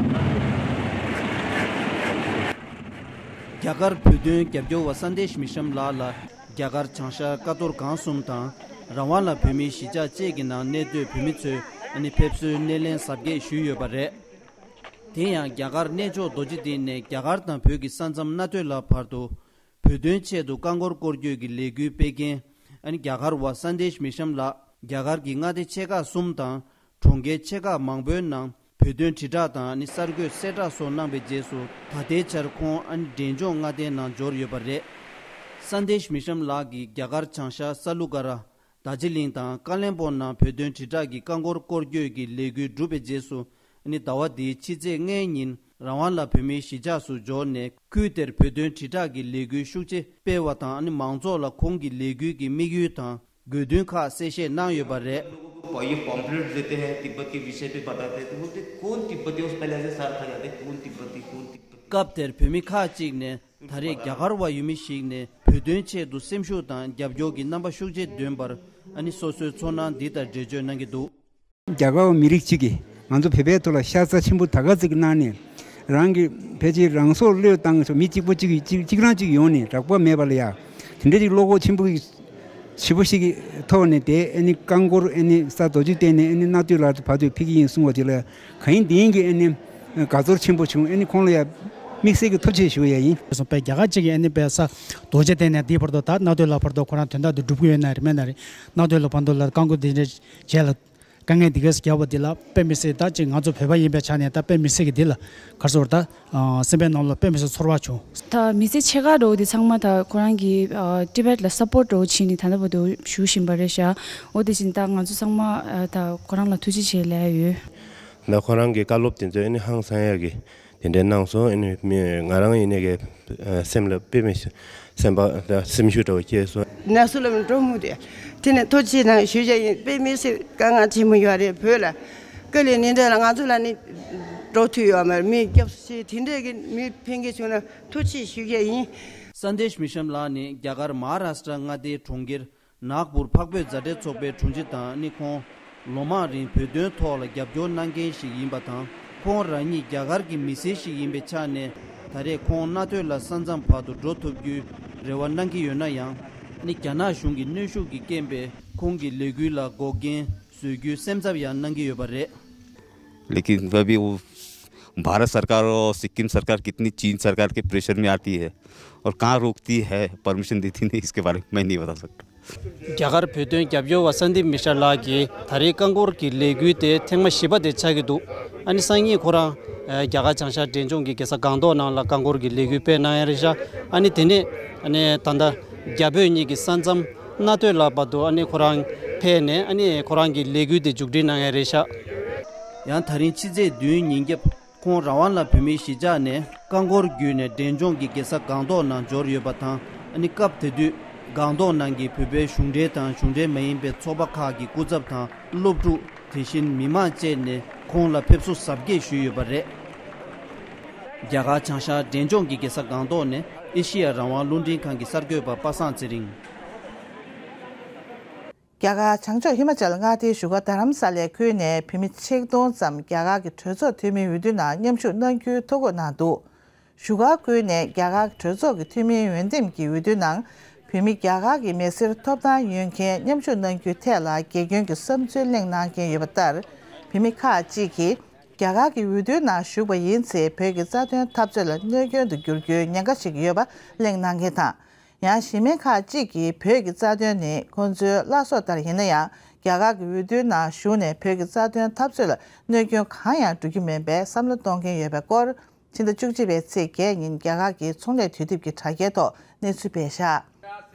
རྒྱ་གར་བོད་དོན་རྒྱབ་སྐྱོར་བ་སན་དེཤ་མི་ཤམ་ལགས་ལ་རྒྱ་གར་བྱང་ཤར་ཀ་རྡོར་སྒང་གསུམ་དང་རང་དབང་ལ་བོད་མིའི་གཞིས་ཆགས་བཅས་ཀྱི་ནང་གནས་སྡོད་བོད་མི་ཚོས་ཨ་ནི་ཕེབས་བསུའི་སྣེ་ལེན་གཟབ་རྒྱས་ཞུས་ཡོད་པ་རེད། དེ་ཡང་རྒྱ་གར་གནས་མཆོག་རྡོ་རྗེ་གདན་ནས་རྒྱ་གར་དང་བོད་ཀྱི་ས་མཚམས་མནའ་སྟོད་ལ་བར་དུ་བོད་དོན་ཆེད་དུ་རྐང་འཁོར་སྐོར་སྐྱོད་ཀྱི་ལས་འགུལ་སྤེལ་མཁན་ཨ་ནི་རྒྱ་གར་བ་སན་དེཤ་མི་ཤམ་ལགས་རྒྱ་གར་གྱི་མངའ་སྡེ་ཆེ་ཁག་གསུམ་དང་གྲོང་ཁྱེར་ཆེ་ཁག་མང་པོའི་ནང་བོད་དོན་དྲིལ་བསྒྲགས་དང་ཨ་ནི་གསར་འགོད་གསལ་བསྒྲགས་སོགས་གནང་བའི་རྗེས་སུ། ད་ལྟའི་ཆར་ཁོང་ཨ་ནི་འབྲས་ལྗོངས་མངའ་སྡེའི་ནང་འབྱོར་ཡོད་པ་རེད། སན་དེཤ་མི་ཤམ་ལགས་ཀྱིས་རྒྱ་གར་བྱང་ཤར་ས་ལུ་ཀ་ར། རྡོ་རྗེ་གླིང་དང་ཀ་ལོན་སྦུག་ནང་བོད་དོན་དྲིལ་བསྒྲགས་ཀྱི་རྐང་འཁོར་སྐོར་སྐྱོད་ཀྱི་ལས་འགུལ་གྲུབ་པའི་རྗེས་སུ། ཨ་ནི་ཟླ་བ་འདིའི་ཕྱི་ཚེས་ལྔའི་ཉིན་རང་དབང་ལ་བོད་མིའི་གཞིས་ཆགས་སུ་འབྱོར་ནས། ཁུལ་དེར་བོད་དོན་དྲིལ་བསྒྲགས་ཀྱི་ལས་འགུལ་ཤུགས་ཆེ་སྤེལ་བ་དང་། ཨ་ནི་མང་ཚོགས་ལ་ཁོང་གི་ལས་འགུལ་གྱི་དམིགས་ཡུལ་དང་དགོས་འདུན་ཁག་གསལ་བཤད་གནང་ཡོད་པ་རེད། ये पॉम्पलेट देते हैं, तिब्बत के विषय पे बताते हैं, तो बोलते, "कौन तिब्बती है?" उस पहले ऐसे सर खा जाते, "कौन तिब्बती, कौन तिब्बती?" སྐབས་དེར་བོད་མི་ཁག་ཅིག་ནས། ད་རེས་རྒྱ་གར་བ་ཡུལ་མི་ཞིག་ནས་བོད་དོན་ཆེད་དུ་སེམས་ཤུགས་དང་རྒྱབ་སྐྱོར་གྱི་རྣམ་པ་ཤུགས་ཆེ་འདོན་པར། ཨ་ནི་སོ་སོའི་ཚོར་སྣང་འདི་ལྟར་འགྲེལ་བརྗོད་གནང་གི་འདུག་རྒྱ་གར་བ་མི་རིགས་གཅིག་གིས་ང་ཚོ་བོད་པའི་ཐོག་ལ་ཤ་ཚ་ཆེན་པོ་ད་ག་ཙིག་གནང་ནས། རང་གི་ཕལ་ཆེར་རང་སྲོག་བློས་བཏང་། མི་གཅིག་པོ་གཅིག་གིས་གཅིག་གཅིག་རང་གཅིག་ཡོང་ནས་རགས་པ་མེད་པ་ལ་ཡ། དེ་འདྲ་ཅིག་བློ་ཁོག་ཆེན་པོ་ཞེ་པོ་ཞིག་གི་ཐོག་ནས། དེ་ཨ་ནི་རྐང་འཁོར་ཨ་ནི་ས་རྡོ་རྗེ་གདན་ནས་ཨ་ནི་མནའ་སྟོད་ལ་བར་དུ་ཕེབས་ཀྱི་ཡིན་གསུང་བ་དེ་ལ་གང་ཡིན་དེ་ཡིན་གྱི་ཨ་ནི་དགའ་ཚོར་ཆེན་པོ་བྱུང་། ཨ་ནི་ཁོང་ལ་ཡ་དམིགས་བསལ་གྱི་ཐུགས་རྗེ་ཆེ་ཞུ་ཡ་ཡིན། སོང་པས་རྒྱ་གར་གཅིག་གིས་ཨ་ནི་པའི་ས་རྡོ་རྗེ་གདན་ནས་འདིའི་བར་དུ། ད་མནའ་སྟོད་ལ་བར་དུ་ཁོ་རང་དོན་དག་དེ་སྒྲུབ་ཀྱི་ཡོད་ན་རེད་མེད་ན་རེད། མནའ་སྟོད་ལ་བར་དུ་ལ་རྐང་འཁོར་དེ་འདྲ་བྱས་ལ། དཀའ་ངལ་འདི་གས་སུ་བརྒྱབ་པ་འདི་ལ་དཔེ་མི་སྲིད། ད་ཅིག་ང་ཚོ་བོད་པ་ཡིན་པའི་ཆ་ནས་ད་དཔེ་མི་སྲིད་ཀྱི་འདི་ལ་ག་རེ་ཟེར་ད། ཨ། སེམས་པའི་ནང་ལ་དཔེ་མི་སྲིད་ཚོར་བ་བྱུང་། ད་མི་སེར་ཆེ་ཁག་འདྲ་བོ་འདི་ཚང་མ་ད་ཁོ་རང་གི་ཨ། ཊི་བེཊ་ལ་སབ་པོརཊ་འདྲ་བོ་བྱས་ནས་ད་ལྟ་བར་དུ་བཞུགས་བཞིན་པ་རེད་ཤག་འོ་དེ་བཞིན་ད་ང་ཚོ་ཚང་མ་ཨ། ད་ཁོ་རང་ལ་ཐུགས་རྗེ་ཆེ་ལབ་ཡ་ཡོད། ད་ཁོ་རང་གི་བཀའ་སློབ་དེ་ཚོ་ཨ་ནི་ཧང་སང་ཡ་གི་དེ་འདྲའི་གནང་སོང་། ཨ་ནི་མི་ང་རང་ཡིན་ནའི་གི་ཨ། སེམས་ལ་དཔེ་མི་སྲིད་སེམས་པ་ད་སེམས་ཤུགས་འདྲ་བོ་སྐྱེས་སོང་། ན་སུ་ལ་མི་འགྲོ་མུ་དེ་དེ་ནས་ཐུགས་རྗེ་གནང་ཞུ་བྱ་ཡིན། དཔེ་མི་སྲིད་དཀའ་ངལ་ཆེན་མོ་ཡོད་རེད། བོད་ལ་དཀའ་ལས་ནི་འདྲ་ལ་ང་ཚོ་ལ་ནི་འགྲོ་ཐུབ་ཡོད་མ་རེད། མི་སྐྱབས་སུ་མཆི་དེ་འདྲས་ཀྱི་མི་ཕན་གྱི་བྱུང་ན་ཐུགས་རྗེ་ཞུ་བྱ་ཡིན། སན་དེཤ་མི་ཤམ་ལགས་ནི་རྒྱ་གར་མ་ཧཱ་རཱ་ཤི་ཏྲ་མངའ་སྡེའི་གྲོང་ཁྱེར་ནཱག་པུར་འཕགས་བོད་མཛའ་འབྲེལ་ཚོགས་པའི་དྲུང་ཆེ་དང་། ཨ་ནི་ཁོང་ལོ་མང་རིང་བོད་དོན་ཐོག་ལ་རྒྱབ་སྐྱོར་གནང་མཁན་ཞིག་ཡིན་པ་དང་། ཁོང་རང་ཉིད་རྒྱ་གར་གྱི་མི་སེར་ཞིག་ཡིན་པའི་ཆ་ནས། ད་རེས་ཁོང་མནའ་སྟོད་ལ་ས་མཚམས་བར་དུ་འགྲོ་ཐུབ་རྒྱུའི་རེ་བ་གནང་གི་ཡོད་ན་ཡང་། ཨ་ནི་རྒྱ་ནག་གཞུང་གི་གནོན་ཤུགས་ཀྱི་རྐྱེན་པས་ཁོང་གི་ལས་འགུལ་ལ་འགོག་རྐྱེན་བཟོ་རྒྱུའི་སེམས་འཚབ་ཡང་གནང་གི་ཡོད་པ་རེད། लेकिन अभी वो भारत सरकार और सिक्किम सरकार कितनी चीन सरकार के प्रेशर में आती है और कहाँ रोकती है, परमिशन देती नहीं, इसके बारे में मैं नहीं बता सकता। རྒྱ་གར་བོད་དོན་རྒྱབ་སྐྱོར་བ་སན་དིབ་མི་ཤྲ་ལགས་ཀྱིས་ད་རེས་རྐང་འཁོར་གྱི་ལས་འགུལ་དེ་ཐེངས་མ་བཞི་པ་དེ་ཆགས་ཀྱི་འདུག་ཨ་ནི་སང་ཉིན་ཁོ་རང་རྒྱ་གར་བྱང་ཤར་འབྲས་ལྗོངས་ཀྱི་རྒྱལ་ས་སྒང་ཏོག་ནང་ལ་རྐང་འཁོར་གྱི་ལས་འགུལ་སྤེལ་གནང་ཡ་རེད་ཤག་ཨ་ནི་དེ་ནས་ཨ་ནི་ད་ལྟ་རྒྱ་བོད་གཉིས་ཀྱི་ས་མཚམས་མནའ་སྟོད་ལ་བར་དུ་ཨ་ནི་ཁོ་རང་ཕེབས་ནས། ཨ་ནི་ཁོ་རང་གི་ལས་འགུལ་དེ་མཇུག་སྒྲིལ་གནང་ཡ་རེད་ཤག་ཡང་ད་རིང་ཕྱི་ཚེས་བདུན་ཉིན་རྒྱབ། ཁོང་རང་དབང་ལ་བོད་མིའི་གཞིས་ཆགས་ནས་རྐང་འཁོར་བརྒྱུད་ནས་འབྲས་ལྗོངས་ཀྱི་རྒྱལ་ས་སྒང་ཏོག་ནང་འབྱོར་ཡོད་པ་དང་། ཨ་ནི་སྐབས་དེ་དུས་སྒང་ཏོག་ནང་གི་བོད་པའི་གཞུང་འབྲེལ་དང་གཞུང་འབྲེལ་མ་ཡིན་པའི་ཚོགས་པ་ཁག་གི་སྐུ་ཚབ་དང་། སློབ་ཕྲུག་དེ་བཞིན་མི་མང་བཅས་ནས་ཁོང་ལ་ཕེབས་བསུ་གཟབ་རྒྱས་ཞུས་ཡོད་པ་རེད། རྒྱ་གར་བྱང་ཤར་འབྲས་ལྗོངས་ཀྱི་རྒྱལ་ས་སྒང་ཏོག་ནས་ཨེ་ཤི་ཡ་རང་དབང་རླུང་འཕྲིན་ཁང་གི་གསར་འགོད་པ་པ་སངས་ཚེ་རིང་། རྒྱ་གར་བྱང་ཕྱོགས་ཧི་མ་ཅལ་མངའ་སྡེའི་བཞུགས་སྒར་རྡ་རམ་ས་ལའི་ཁུལ་ནས་བོད་མི་ཆིག་སྟོང་ཙམ་རྒྱ་གར་གྱི་གྲོས་ཚོགས་འཐུས་མིའི་འོས་བསྡུ་ནང་མཉམ་ཞུགས་གནང་རྒྱུའི་ཐུགས་འཁུར་གནང་འདུག་བཞུགས་སྒར་ཁུལ་ནས་རྒྱ་གར་གྲོས་ཚོགས་ཀྱི་འཐུས་མིའི་འོས་འདེམས་ཀྱི་འོས་བསྡུ་ནང་བོད་མི་རྒྱ་གར་གྱི་མི་སེར་ཐོབ་ཐང་ཡོད་མཁན་མཉམ་ཞུགས་གནང་རྒྱུའི་ཐད་ལ་དགེ་སྐྱོན་གྱི་བསམ་ཚུལ་གླེང་གནང་མཁན་ཡོད་པ་ལྟར། བོད་མི་ཁག་ཅིག་གིས་རྒྱ་གར་གྱི་འོས་བསྡུའི་ནང་ཞུགས་པ་ཡིན་ཚེ་བོད་ཀྱི་རྩ་དོན་འཐབ་རྩོད་ལ་གནོད་སྐྱོན་དུ་འགྱུར་རྒྱུའི་ཉེན་ཁ་ཞིག་ཡོད་པ་གླེང་གནང་མཁན་དང་། ཡང་གཞན་མི་ཁག་ཅིག་གིས་བོད་ཀྱི་རྩ་དོན་ནི་ཁོང་ཚོའི་བླ་སྲོག་ལྟར་ཡིན་ན་ཡང་། རྒྱ་གར་གྱི་འོས་བསྡུའི་ནང་ཞུགས་ནས་བོད་ཀྱི་རྩ་དོན་འཐབ་རྩོད་ལ་གནོད་སྐྱོན་གང་ཡང་འགྲོ་རྒྱུ་མིན་པའི་བསམ་བློ་གཏོང་མཁན་ཡོད་པའི་སྐོར། ཕྱི་ཟླ་བཅུ་གཅིག་པའི་ཚེས་བརྒྱད་ཉིན་རྒྱ་གར་གྱི་ཚོང་ལས་དུས་དེབ་ཀྱི་དྲ་རྒྱའི་ཐོག་གནས་ཚུལ་སྤེལ་བཞག་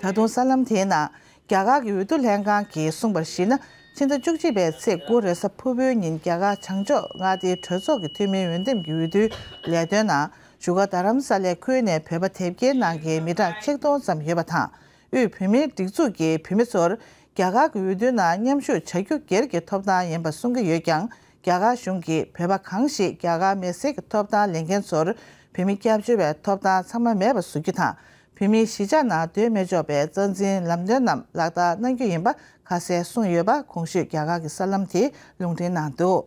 ད་དུང་གསར་ལམ་དེའི་ནང་རྒྱ་གར་གྱི་འོས་བསྡུ་ལྷན་ཁང་གིས་གསུངས་པར་གཞིགས་ན། ཕྱི་ཟླ་བཅུ་གཅིག་པའི་ཚེས་དགུ་རེས་གཟའ་ཕུར་བུའི་ཉིན་རྒྱ་གར་བྱང་ཕྱོགས་མངའ་སྡེའི་གྲོས་ཚོགས་ཀྱི་འཐུས་མིའི་འོས་འདེམས་ཀྱི་འོས་བསྡུའི་ལས་དོན་ནང་བཞུགས་སྒར་རྡ་རམ་ས་ལའི་ཁུལ་ནས་བོད་པ་དེབ་སྐྱེལ་གནང་མཁན་མི་གྲངས་ཆིག་སྟོང་ཙམ་ཡོད་པ་དང་། དབུས་བོད་མིའི་སྒྲིག་འཛུགས་ཀྱིས་བོད་མི་ཚོར་རྒྱ་གར་གྱི་འོས་བསྡུའི་ནང་མཉམ་ཞུགས་བྱ་རྒྱུ་སྒེར་གྱི་ཐོབ་ཐང་ཡིན་པ་གསུང་གི་ཡོད་ཀྱང་། རྒྱ་གར་གཞུང་གིས་བོད་པ་གང་ཞིག་རྒྱ་གར་མི་སེར་གྱི་ཐོབ་ཐང་ལེན་མཁན་ཚོར་བོད་མི་སྐྱབས་བཅོལ་བའི་ཐོབ་ཐང་ཚང་མ་མེད་པ་བཟོ་རྒྱུ་དང་། བོད་མིའི་གཞིས་ཆགས་ནང་སྡོད་མི་ཆོག་པའི་རྩ་འཛིན་ལམ་སྟོན་རྣམས་ལག་བསྟར་གནང་རྒྱུ་ཡིན་པ་ཁ་གསལ་གསུངས་ཡོད་པ་གོང་ཞུས་རྒྱ་གར་གྱི་གསར་ལམ་དེས་ལུང་འདྲེན་གནང་འདུག་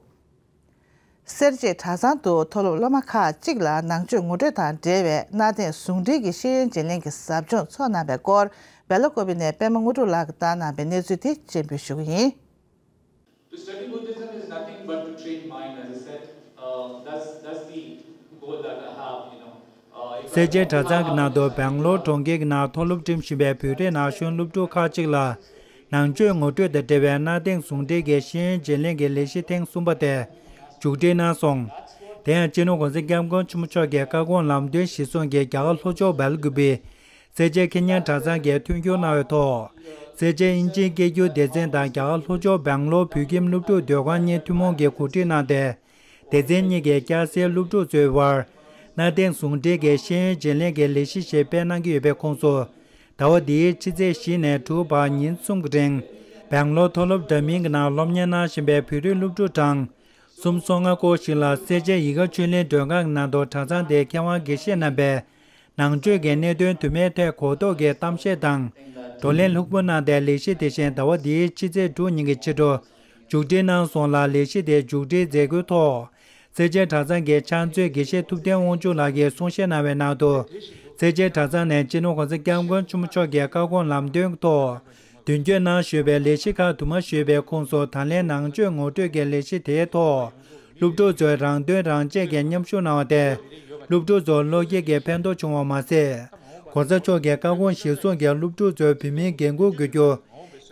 སེར་བྱེས་གྲྭ་ཚང་དུ་མཐོ་སློབ་སློབ་མ་ཁག་ཅིག་ལ་ནང་ཆོས་ངོ་སྤྲོད་དང་འབྲེལ་བའི་གནའ་དེང་ཟུང་འབྲེལ་གྱི་ཤེས་ཡོན་བརྗེ་ལེན་གྱི་ཟབ་སྦྱོང་ཚོགས་གནང་བའི་སྐོར། སྦེལ་ཀོབ་ནས་པད་མ་དངོས་གྲུབ་ལགས་ཀྱིས་བཏང་གནང་བའི་གནས་ཚུལ་དེ་སྤྱན་འབུལ་ཞུ་གི་ཡིན། To study Buddhism is nothing but to train mind, as I said. Uh, that's, that's the goal that I have, you know. Uh, if I སེར་བྱེས་གྲྭ་ཚང་གི་ནང་དུ་སྦེང་ལོར་གྲོང་ཁྱེར་གྱི་ནང་མཐོ་སློབ་འགྲིམ་བཞིན་པའི་བོད་རིགས་ན་གཞོན་སློབ་ཕྲུག་ཁག་ཅིག་ལ། ནང་ཆོས་ངོ་སྤྲོད་དང་འབྲེལ་བའི་གནའ་དེང་ཟུང་འབྲེལ་གྱི་ཤེས་ཡོན་བརྗེ་ལེན་གྱི་ལས་གཞི་ཐེངས་གསུམ་པ་དེ་མཇུག་སྒྲིལ་གནང་སོང་། དེ་ཡང་སྤྱི་ནོར་༸གོང་ས་༸སྐྱབས་མགོན་ཆེན་པོ་མཆོག་གི་བཀའ་དགོངས་ལམ་སྟོན་གཞིར་བཟུང་གིས་རྒྱ་གར་ལྷོ་ཕྱོགས་སྦེལ་ཀུ་པེ་སེར་བྱེས་ཁེ་ཉན་གྲྭ་ཚང་གིས་མཐུན་འགྱུར་གནང་བའི་ཐོག་སེར་བྱེས་ཨིན་ཇིའི་སྐད་སྒྱུར་སྡེ་ཚན་དང་རྒྱ་གར་ལྷོ་ཕྱོགས་སྦེང་ལོར་བོད་ཁྱིམ་སློབ་ཕྲུག་སྡོད་ཁང་གཉིས་ཐུན་མོང་གིས་གོ་སྒྲིག་གནང་སྟེ། སྡེ་ཚན་གཉིས་ཀྱི་སྐྱ་སེར་སློབ་ཕྲུག་ཚོའི་དབར་གནའ་དེང་ཟུང་འབྲེལ་གྱི་ཤེས་ཡོན་བརྗེ་ལེན་གྱི་ལས་གཞི་ཞིག་སྤེལ་གནང་གི་ཡོད་པའི་ཁོངས་སུ། ཟླ་བ་འདིའི་ཕྱི་ཚེས་བཞི་ནས་དྲུག་བར་ཉིན་གསུམ་གྱི་རིང་སྦེང་ལོར་མཐོ་སློབ་འདྲ་མིན་གྱི་ནང་སློབ་གཉེར་གནང་བཞིན་པའི་བོད་རིགས་སློབ་ཕྲུག་གྲངས་སུམ་སོ་ལྔ་སྐོར་ཞིག་ལ་སེར་བྱེས་ཡིད་དགའ་ཆོས་གླིང་མགྲོན་ཁང་གི་ནང་དུ་གྲྭ་ཚང་དེའི་མཁས་དབང་དགེ་བཤེས་རྣམ་པས་ནང་ཆོས་ཀྱི་གནད་དོན་དུ་མའི་ཐད་གོ་རྟོགས་ཀྱི་གཏམ་བཤད་དང་བགྲོ་གླེང་ལྷུག་པོ་གནང་སྟེ། ལས་གཞི་དེ་བཞིན་ཟླ་བ་འདིའི་ཕྱི་ཚེས་དྲུག་ཉིན་གྱི་ཕྱི་དྲོ་མཇུག་སྒྲིལ་གནང་སོང་ལ། ལས་གཞི་དེ་མཇུག་སྒྲིལ་མཛད་སྒོའི་ཐོག་སེར་བྱེས་གྲྭ་ཚང་གི་ཕྱག་མཛོད་དགེ་བཤེས་ཐུབ་བསྟན་དབང་ཕྱུག་ལགས་ཀྱིས་གསུང་བཤད་གནང་བའི་ནང་དུ། སེར་བྱེས་གྲྭ་ཚང་ནས་སྤྱི་ནོར་༸གོང་ས་༸སྐྱབས་མགོན་ཆེན་པོ་མཆོག་གི་བཀའ་དགོངས་ལམ་སྟོན་ཐོག་མདུན་སྐྱོད་གནང་བཞིན་པའི་ལས་གཞི་ཁག་དུ་མ་ཞུས་པའི་ཁོངས་སུ། ད་ལན་ནང་ཆོས་ངོ་སྤྲོད་ཀྱི་ལས་གཞི་དེའི་ཐོག་སློབ་ཕྲུག་ཚོས་རང་དོན་རང་གཅེས་ཀྱིས་མཉམ་ཞུགས་གནང་བ་དེས་སློབ་ཕྲུག་ཚོར་བློ་སྐྱེད་ཀྱི་ཕན་ཐོགས་བྱུང་བ་མ་ཟད། ༸གོང་ས་མཆོག་གི་བཀའ་དགོངས་གཞིར་བཟུང་གིས་སློབ་ཕྲུག་ཚོས་བོད་མིའི་འགན་ཁུར་དགོས་རྒྱུ་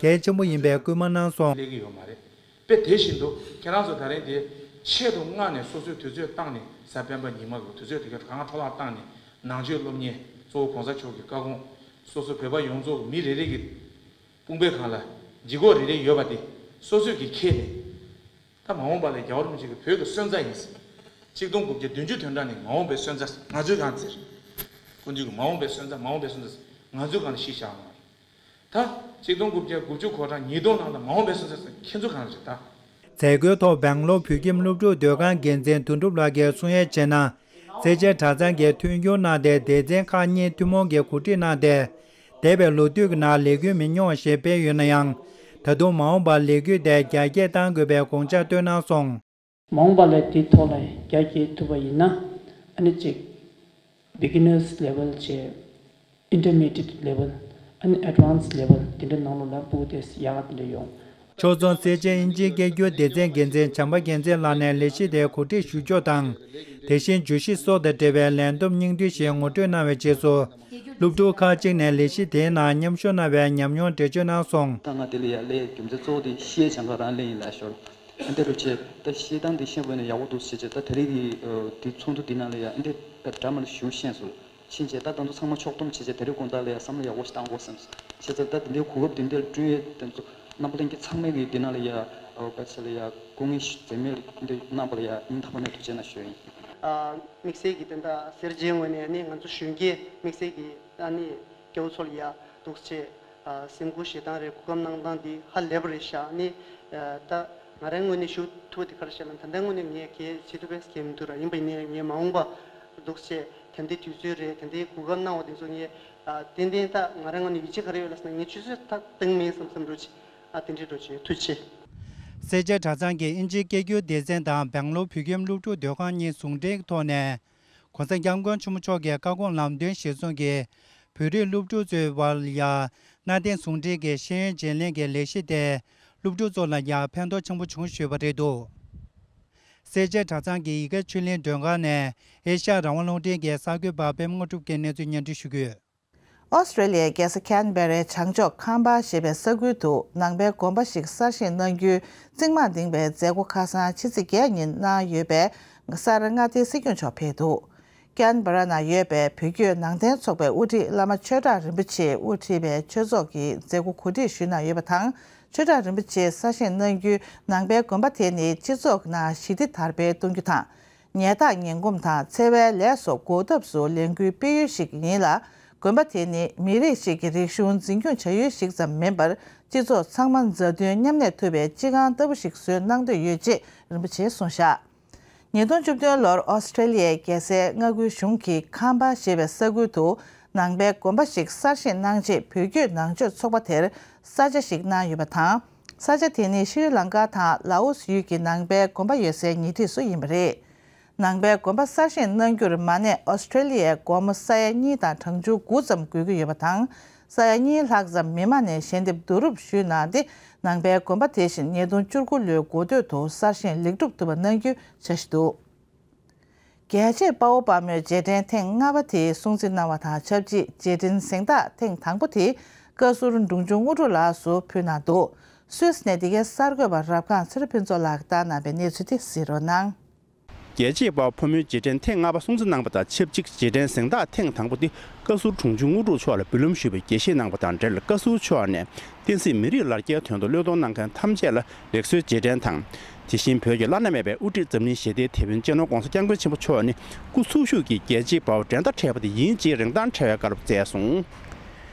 གལ་ཆེན་པོ་ཡིན་པའི་སྐུལ་མ་གནང་སོང་། ལས་ཀྱི་ཡོད་མ་རེད། དཔེ་དེ་བཞིན་དུ་ཁྱེད་རང་ཚོ་ད་རིང་དེ་ཆེད་དུ་མངགས་ནས་སོ་སོའི་དུས་ཚོད་བཏང་ནས། གཟའ་སྤེན་པ་ཉི་མ་གི་དུས་ཚོད་དེ་ག་གང་འཕྲོ་བརླག་བཏང་ནས་ནང་ཆོས་སློབ་གཉེར། གཙོ་བོ་༸གོང་ས་མཆོག་གི་བཀའ་དགོངས། སོ་སོ་བོད་པ་ཡོངས་རྫོགས་མི་རེ་རེ་གི་དཔུང་པའི་སྒང་ལ་ལྗིད་ཁོག་རེ་རེ་ཡོད་པ་དེ་སོ་སོས་ཀྱིས་ཁྱེར་ནས། ད་མ་འོངས་པ་ལ་རྒྱལ་བ་རིན་པོ་ཆེ་གི་བོད་ཀྱི་སོན་རྩ་ཡིན་ཟེར། ཆིག་སྟོང་དགུ་བརྒྱ་བདུན་ཅུ་དོན་གྲངས་ནས་མ་འོངས་པའི་སོན་རྩ་ང་ཚོའི་སྒང་ཟེར། སྐུ་མདུན་གྱི་མ་འོངས་པའི་སོན་རྩ། མ་འོངས་པའི་སོན་རྩ་ཟེར། ང་ཚོའི་སྒང་ལ་གཞི་བཞག་གནང་བ་རེད། ད་ཆིག་སྟོང་དགུ་བརྒྱ་དགུ་བཅུ་གོ་གྲངས་ཉིས་སྟོང་ནང་ལ་མ་འོངས་པའི་སོན་རྩ་ཟེར། ཁྱེད་ཚོའི་སྒང་ལ་རེད་ད། མཛད་སྒོའི་ཐོག་སྦེང་ལོར་བོད་ཁྱིམ་སློབ་ཕྲུག་སྡོད་ཁང་འགན་འཛིན་དོན་གྲུབ་ལགས་ཀྱིས་གསུང་ཡས་བྱས་ན། སེར་བྱེས་གྲྭ་ཚང་གིས་མཐུན་འགྱུར་གནང་སྟེ། སྡེ་ཚན་ཁག་གཉིས་ཐུན་མོང་གིས་གོ་སྒྲིག་གནང་སྟེ། འདས་པའི་ལོ་དུས་ཀྱི་ནང་ལས་འགུལ་མི་ཉུང་བ་ཞིག་སྤེལ་ཡོད་ན་ཡང་། ད་དུང་མ་འོངས་པར་ལས་འགུལ་དེ་རྒྱ་སྐྱེད་གཏང་དགོས་པའི་དགོངས་འཆར་བཏོན་གནང་སོང་། མ་འོངས་པ་ལ་དེའི་ཐོག་ལ་རྒྱ་སྐྱེད་ཐུབ་པ་ཡིན་ན། ཨ་ནི་གཅིག་beginners level བྱས། Intermediate level ཨ་ནི་advanced level དེ་འདྲའི་ནང་ལོགས་ལ་སྤུ་གུ་དེ་ཡག་ག་དེ་འདྲ་ཡོང་། ཕྱོགས་མཚུངས་སེར་བྱེས་ཨིན་ཇིའི་སྐད་སྒྱུར་སྡེ་ཚན་འགན་འཛིན་བྱམས་པ་རྒྱལ་མཚན་ལགས་ནས་ལས་གཞི་དེ་གོ་སྒྲིག་ཞུ་ཕྱོགས་དང་། དེ་བཞིན་བརྗོད་གཞི་སོགས་དང་འབྲེལ་བའི་ལས་བསྡོམས་སྙིང་བསྡུས་ཤིག་ངོ་སྤྲོད་གནང་བའི་རྗེས་སུ། སློབ་ཕྲུག་ཁག་ཅིག་ནས་ལས་གཞི་དེའི་ནང་མཉམ་ཞུགས་གནང་བའི་ཉམས་མྱོང་འགྲེལ་བརྗོད་གནང་སོང་། ད་ང་དེ་ལ་ཡར་སླེབས་རྒྱུ་མཚན་གཙོ་བོ་དེ་བཤད་སྦྱང་ག་རང་སླེབས་ཡིན་ལབ་ཞོར། ཨ་འདི་རུ་བྱས་ད་བཤད་སྟངས་དེ་ཤེས་དགོས་ན་ཡག་པོ་འདུག་ཟེར་བྱས། ད་དེ་རིང་གི་དེ་ཚོགས་འདུ་འདི་ནང་ལ་ཡ་ཨ་འདི་ད་འདྲ་མ་ལ་ཞུ་ཤེས་སོང་། ཕྱིན་བྱས་ད་ད་ཚོ་ཚང་མ་ཕྱོགས་བསྡོམས་བྱས་བྱས་དེ་རིང་དགོང་དག་ལ་ཡ་བསམ་བློ་ཡག་པོ་ཞིག་བཏང་དགོས་བསམ་སོང་། བྱས་ཙང་ད་དེ་འདྲའི་གོ་སྐབས་དེ་འདྲ་བསྐྲུན་ཡས་དེ་ཚོ་རྣམ་པ་ལྷན་རྒྱས་ཚང་མས་གི་འདི་ནང་ལ་ཡ་ཨོ་པ་ཆེ་ལ་ཡ་སྐུ་ངལ་འཛེམས་མེད་འདི་གནང་བ་ལ་ཡ་སྙིང་ཐག་པ་ནས་ཐུགས་རྗེ་གནང་ཞུ་ཡིན། དམིགས་བསལ་གྱི་དེ་འདྲ་སེར་བྱེས་ངོས་ནས་ནི་ང་ཚོ་གཞོན་སྐྱེས་དམིགས་བསལ་གྱི་ཨ་ནི་སྐྱེ་བོ་ཚོ་ལ་ཡ་འདུག་སེ་བྱས། ཨ་སེམས་ཁུར་བཞེས་སྟངས་རེད། གོ་སྐབས་གནང་སྟངས་འདི་ཧ་ལས་པ་རེད་ཤག་ནི། ཨ་ད་ང་རའི་ངོས་ནས་ཞུ་ཐུབ་པ་དེ་ག་རེ་བཤད་ན། ད་ལྟའི་ངོས་ནས་ངས་གལ་ཆེ་ཐུབ་པས་གལ་མི་འདུག་ར། ཡིན་པ་ཡིན་ནའི་ངས་མ་འོངས་པ་འདུག་སེ་དེ་འདྲའི་དུས་ཚོད་རེད། དེ་འདྲའི་གོ་སྐབས་གནང་བ་དེ་ཚོ་ངས་ཨ་ཏན་ཏན་ད་ང་རའི་ངོས་ནས་ཡིད་ཆེས་ག་རེ་ཡོད་ལབ་ཟེར་ན། ངས་ཆུད་ཟོས་ད་བཏང་མེད་བསམ་བསམ་འགྲོ་ཆེ། ཨ་དེ་འདྲའི་འགྲོ་ཆེ། ཐུགས་རྗེ་ཆེ། སེར་བྱེས་གྲྭ་ཚང་གི་ཨིན་ཇིའི་སྐད་སྒྱུར་སྡེ་ཚན་དང་སྦེང་ལོར་བོད་ཁྱིམ་སློབ་ཕྲུག་སྡོད་ཁང་གཉིས་ཟུང་འབྲེལ་གྱི་ཐོག་ནས། ༸གོང་ས་༸སྐྱབས་མགོན་ཆེན་པོ་མཆོག་གི་བཀའ་དགོངས་ལམ་སྟོན་གཞིར་བཟུང་གིས། བོད་རིགས་སློབ་ཕྲུག་ཚོའི་དབར་ལ་ཡ་གནའ་དེང་ཟུང་འབྲེལ་གྱི་ཤེས་ཡོན་བརྗེ་ལེན་གྱི་ལས་གཞི་དེ་སློབ་ཕྲུག་ཚོ་ལ་ཡ་ཕན་ཐོགས་ཆེན་པོ་བྱུང་ཞུས་པ་རེད་འདུག་སེར་བྱེས་གྲྭ་ཚང་གི་ཡིད་དགའ་ཆོས་གླིང་མགྲོན་ཁང་ནས་ཨེ་ཤ་ཡ་རང་དབང་རླུང་འཕྲིན་གྱི་གསར་འགོད་པ་པད་མ་དངོས་གྲུབ་ཀྱིས་གནས་ཚུལ་སྙན་སྒྲོན་ཞུ་གི་ཡོད། ཨོ་སི་ཀྲེ་ལི་ཡའི་རྒྱལ་ས་ཁན་བེ་རའི་བྱང་ཕྱོགས་ཁམ་པ་ཞེས་པའི་ས་ཁུལ་དུ་ནང་པའི་དགོན་པ་ཞིག་གསར་བཞེངས་གནང་རྒྱུའི་རྩིག་རྨང་འདིང་པའི་མཛད་སྒོ་ཁ་སང་ཕྱི་ཚེས་བརྒྱད་ཉིན་གནང་ཡོད་པས། གསར་མངའ་སྡེའི་སྲིད་སྐྱོང་མཆོག་ཕེབས་འདུག་ཁན་བེ་ར་ནང་ཡོད་པའི་བོད་བརྒྱུད་ནང་བསྟན་ཚོགས་པའི་དབུ་ཁྲིད་བླ་མ་ཆོས་གྲགས་རིན་པོ་ཆེས་དབུ་ཁྲིད་པའི་ཆོས་ཚོགས་ཀྱིས་མཛད་སྒོ་གོ་སྒྲིག་ཞུས་གནང་ཡོད་པ་དང་། ཆོས་གྲགས་རིན་པོ་ཆེས་གསར་བཞེངས་གནང་རྒྱུའི་ནང་པའི་དགོན་པ་དེ་ནི་སྤྱི་ཚོགས་ནང་ཞི་བདེ་དར་སྤེལ་གཏོང་རྒྱུ་དང་། ཉལ་ཐག་ངན་གོམས་དང་འཚེ་བའི་ལས་སོགས་འགོག་ཐབས་སུ་ལས་འགུལ་སྤེལ་ཡུལ་ཞིག་ཡིན་ལ། དགོན་པ་དེ་ནི་མི་རིགས་ཤིག་གི་རིག་གཞུང་འཛིན་སྐྱོང་བྱ་ཡུལ་ཞིག་ཙམ་མིན་པར། སྤྱི་ཚོགས་ཚང་མ་མཛའ་མཐུན་མཉམ་གནས་ཐུབ་པའི་སྤྱི་ཁང་ལྟ་བུ་ཞིག་བཟོས་གནང་འདོད་ཡོད་ཅེས་རིན་པོ་ཆེས་གསུངས་བཞག་ཉིས་སྟོང་བཅུ་བདུན་ལོར་ཨོ་སི་ཀྲེ་ལི་ཡའི་རྒྱལ་སའི་མངའ་ཁུལ་གཞུང་གིས་ཁམ་པ་ཞེས་པའི་ས་ཁུལ་དུ་ནང་པའི་དགོན་པ་ཞིག་གསར་བཞེངས་གནང་རྗེས། བོད་བརྒྱུད་ནང་ཆོས་ཚོགས་པ་དེར་ས་ཆ་ཞིག་གནང་ཡོད་པ་དང་། ས་ཆ་དེ་ནི་ཤྲི་ལང་ཀ་དང་ལའོ་སི་ཡུལ་གྱི་ནང་པའི་དགོན་པ་ཡོད་སའི་ཉེ་འཁྲིས་སུ་ཡིན་པ་རེད། ནང་པའི་དགོན་པ་གསར་བཞེངས་གནང་རྒྱུར་མ་ནས་ཨོ་སི་ཀྲེ་ལི་ཡའི་སྒོར་མོ་ས་ཡ་གཉིས་དང་གྲངས་ཆུང་དགུ་ཙམ་དགོས་ཀྱི་ཡོད་པ་དང་། ས་ཡ་གཉིས་ལྷག་ཙམ་མི་མང་ནས་ཞལ་འདེབས་བསྡུ་རུབ་ཞུས་གནང་སྟེ། ནང་པའི་དགོན་པ་དེ་བཞིན་ཉིས་སྟོང་བཅུ་དགུ་ལོའི་འགོ་སྟོད་དུ་གསར་བཞེངས་ལེགས་གྲུབ་ཐུབ་པ་གནང་རྒྱུའི་འཆར་གཞི་འདུག་རྒྱལ་གཅེས་དཔའ་བོ་དཔའ་མོའི་རྗེས་དྲན་ཐེངས་ལྔ་པ་དེ་སྲུང་བརྩི་གནང་བ་དང་ཆབས་ཅིག་རྗེས་དྲན་གཟེངས་རྟགས་ཐེངས་དང་པོ་དེ་བཀའ་ཟུར་འབྲོང་ཆུང་དངོས་གྲུབ་ལགས་སུ་ཕུལ་གནང་འདུག་སུད་སི་ནས་འདི་གའི་གསར་འགོད་པ་རབ་སྒང་ཚེ་རིང་ཕུན་ཚོགས་ལགས་ཀྱིས་བཏང་གནང་བའི་གནས་ཚུལ་དེ་གཟིགས་རོགས་གནང་། རྒྱལ་གཅེས་དཔའ་བོ་ཕོ་མོའི་རྗེས་དྲན་ཐེངས་ལྔ་པ་སྲུང་བརྩི་གནང་བ་དང་ཆབས་ཅིག་རྗེས་དྲན་གཟེངས་རྟགས་ཐེངས་དང་པོ་དེ་བཀའ་ཟུར་འབྲོང་ཆུང་དངོས་གྲུབ་མཆོག་ལ་འབུལ་ལམ་ཞུས་པའི་དགྱེས་བཞེས་གནང་བ་དང་འབྲེལ། བཀའ་ཟུར་མཆོག་ནས་བསྟན་སྲིད་མི་རིགས་ལ་རྒྱའི་དོན་དུ་བློས་གཏོང་གནང་མཁན་ཐམས་ཅད་ལ་ལེགས་གསོལ་རྗེས་དྲན་དང་། དེ་བཞིན་བོད་ཀྱི་བླ་ན་མེད་པའི་དབུ་ཁྲིད་འཛམ་གླིང་ཞི་བདེའི་དེད་དཔོན་སྤྱི་ནོར་༸གོང་ས་༸སྐྱབས་མགོན་ཆེན་པོ་མཆོག་ནི་སྐུ་འཚོ་བཞུགས་ཀྱི་རྒྱལ་གཅེས་དཔའ་བོ་འགྲན་ཟླ་བྲལ་བ་དེ་ཡིན་ཅེས་རིན་ཐང་བྲལ་བའི་བཀའ་སློབ་སྩལ་སོང་།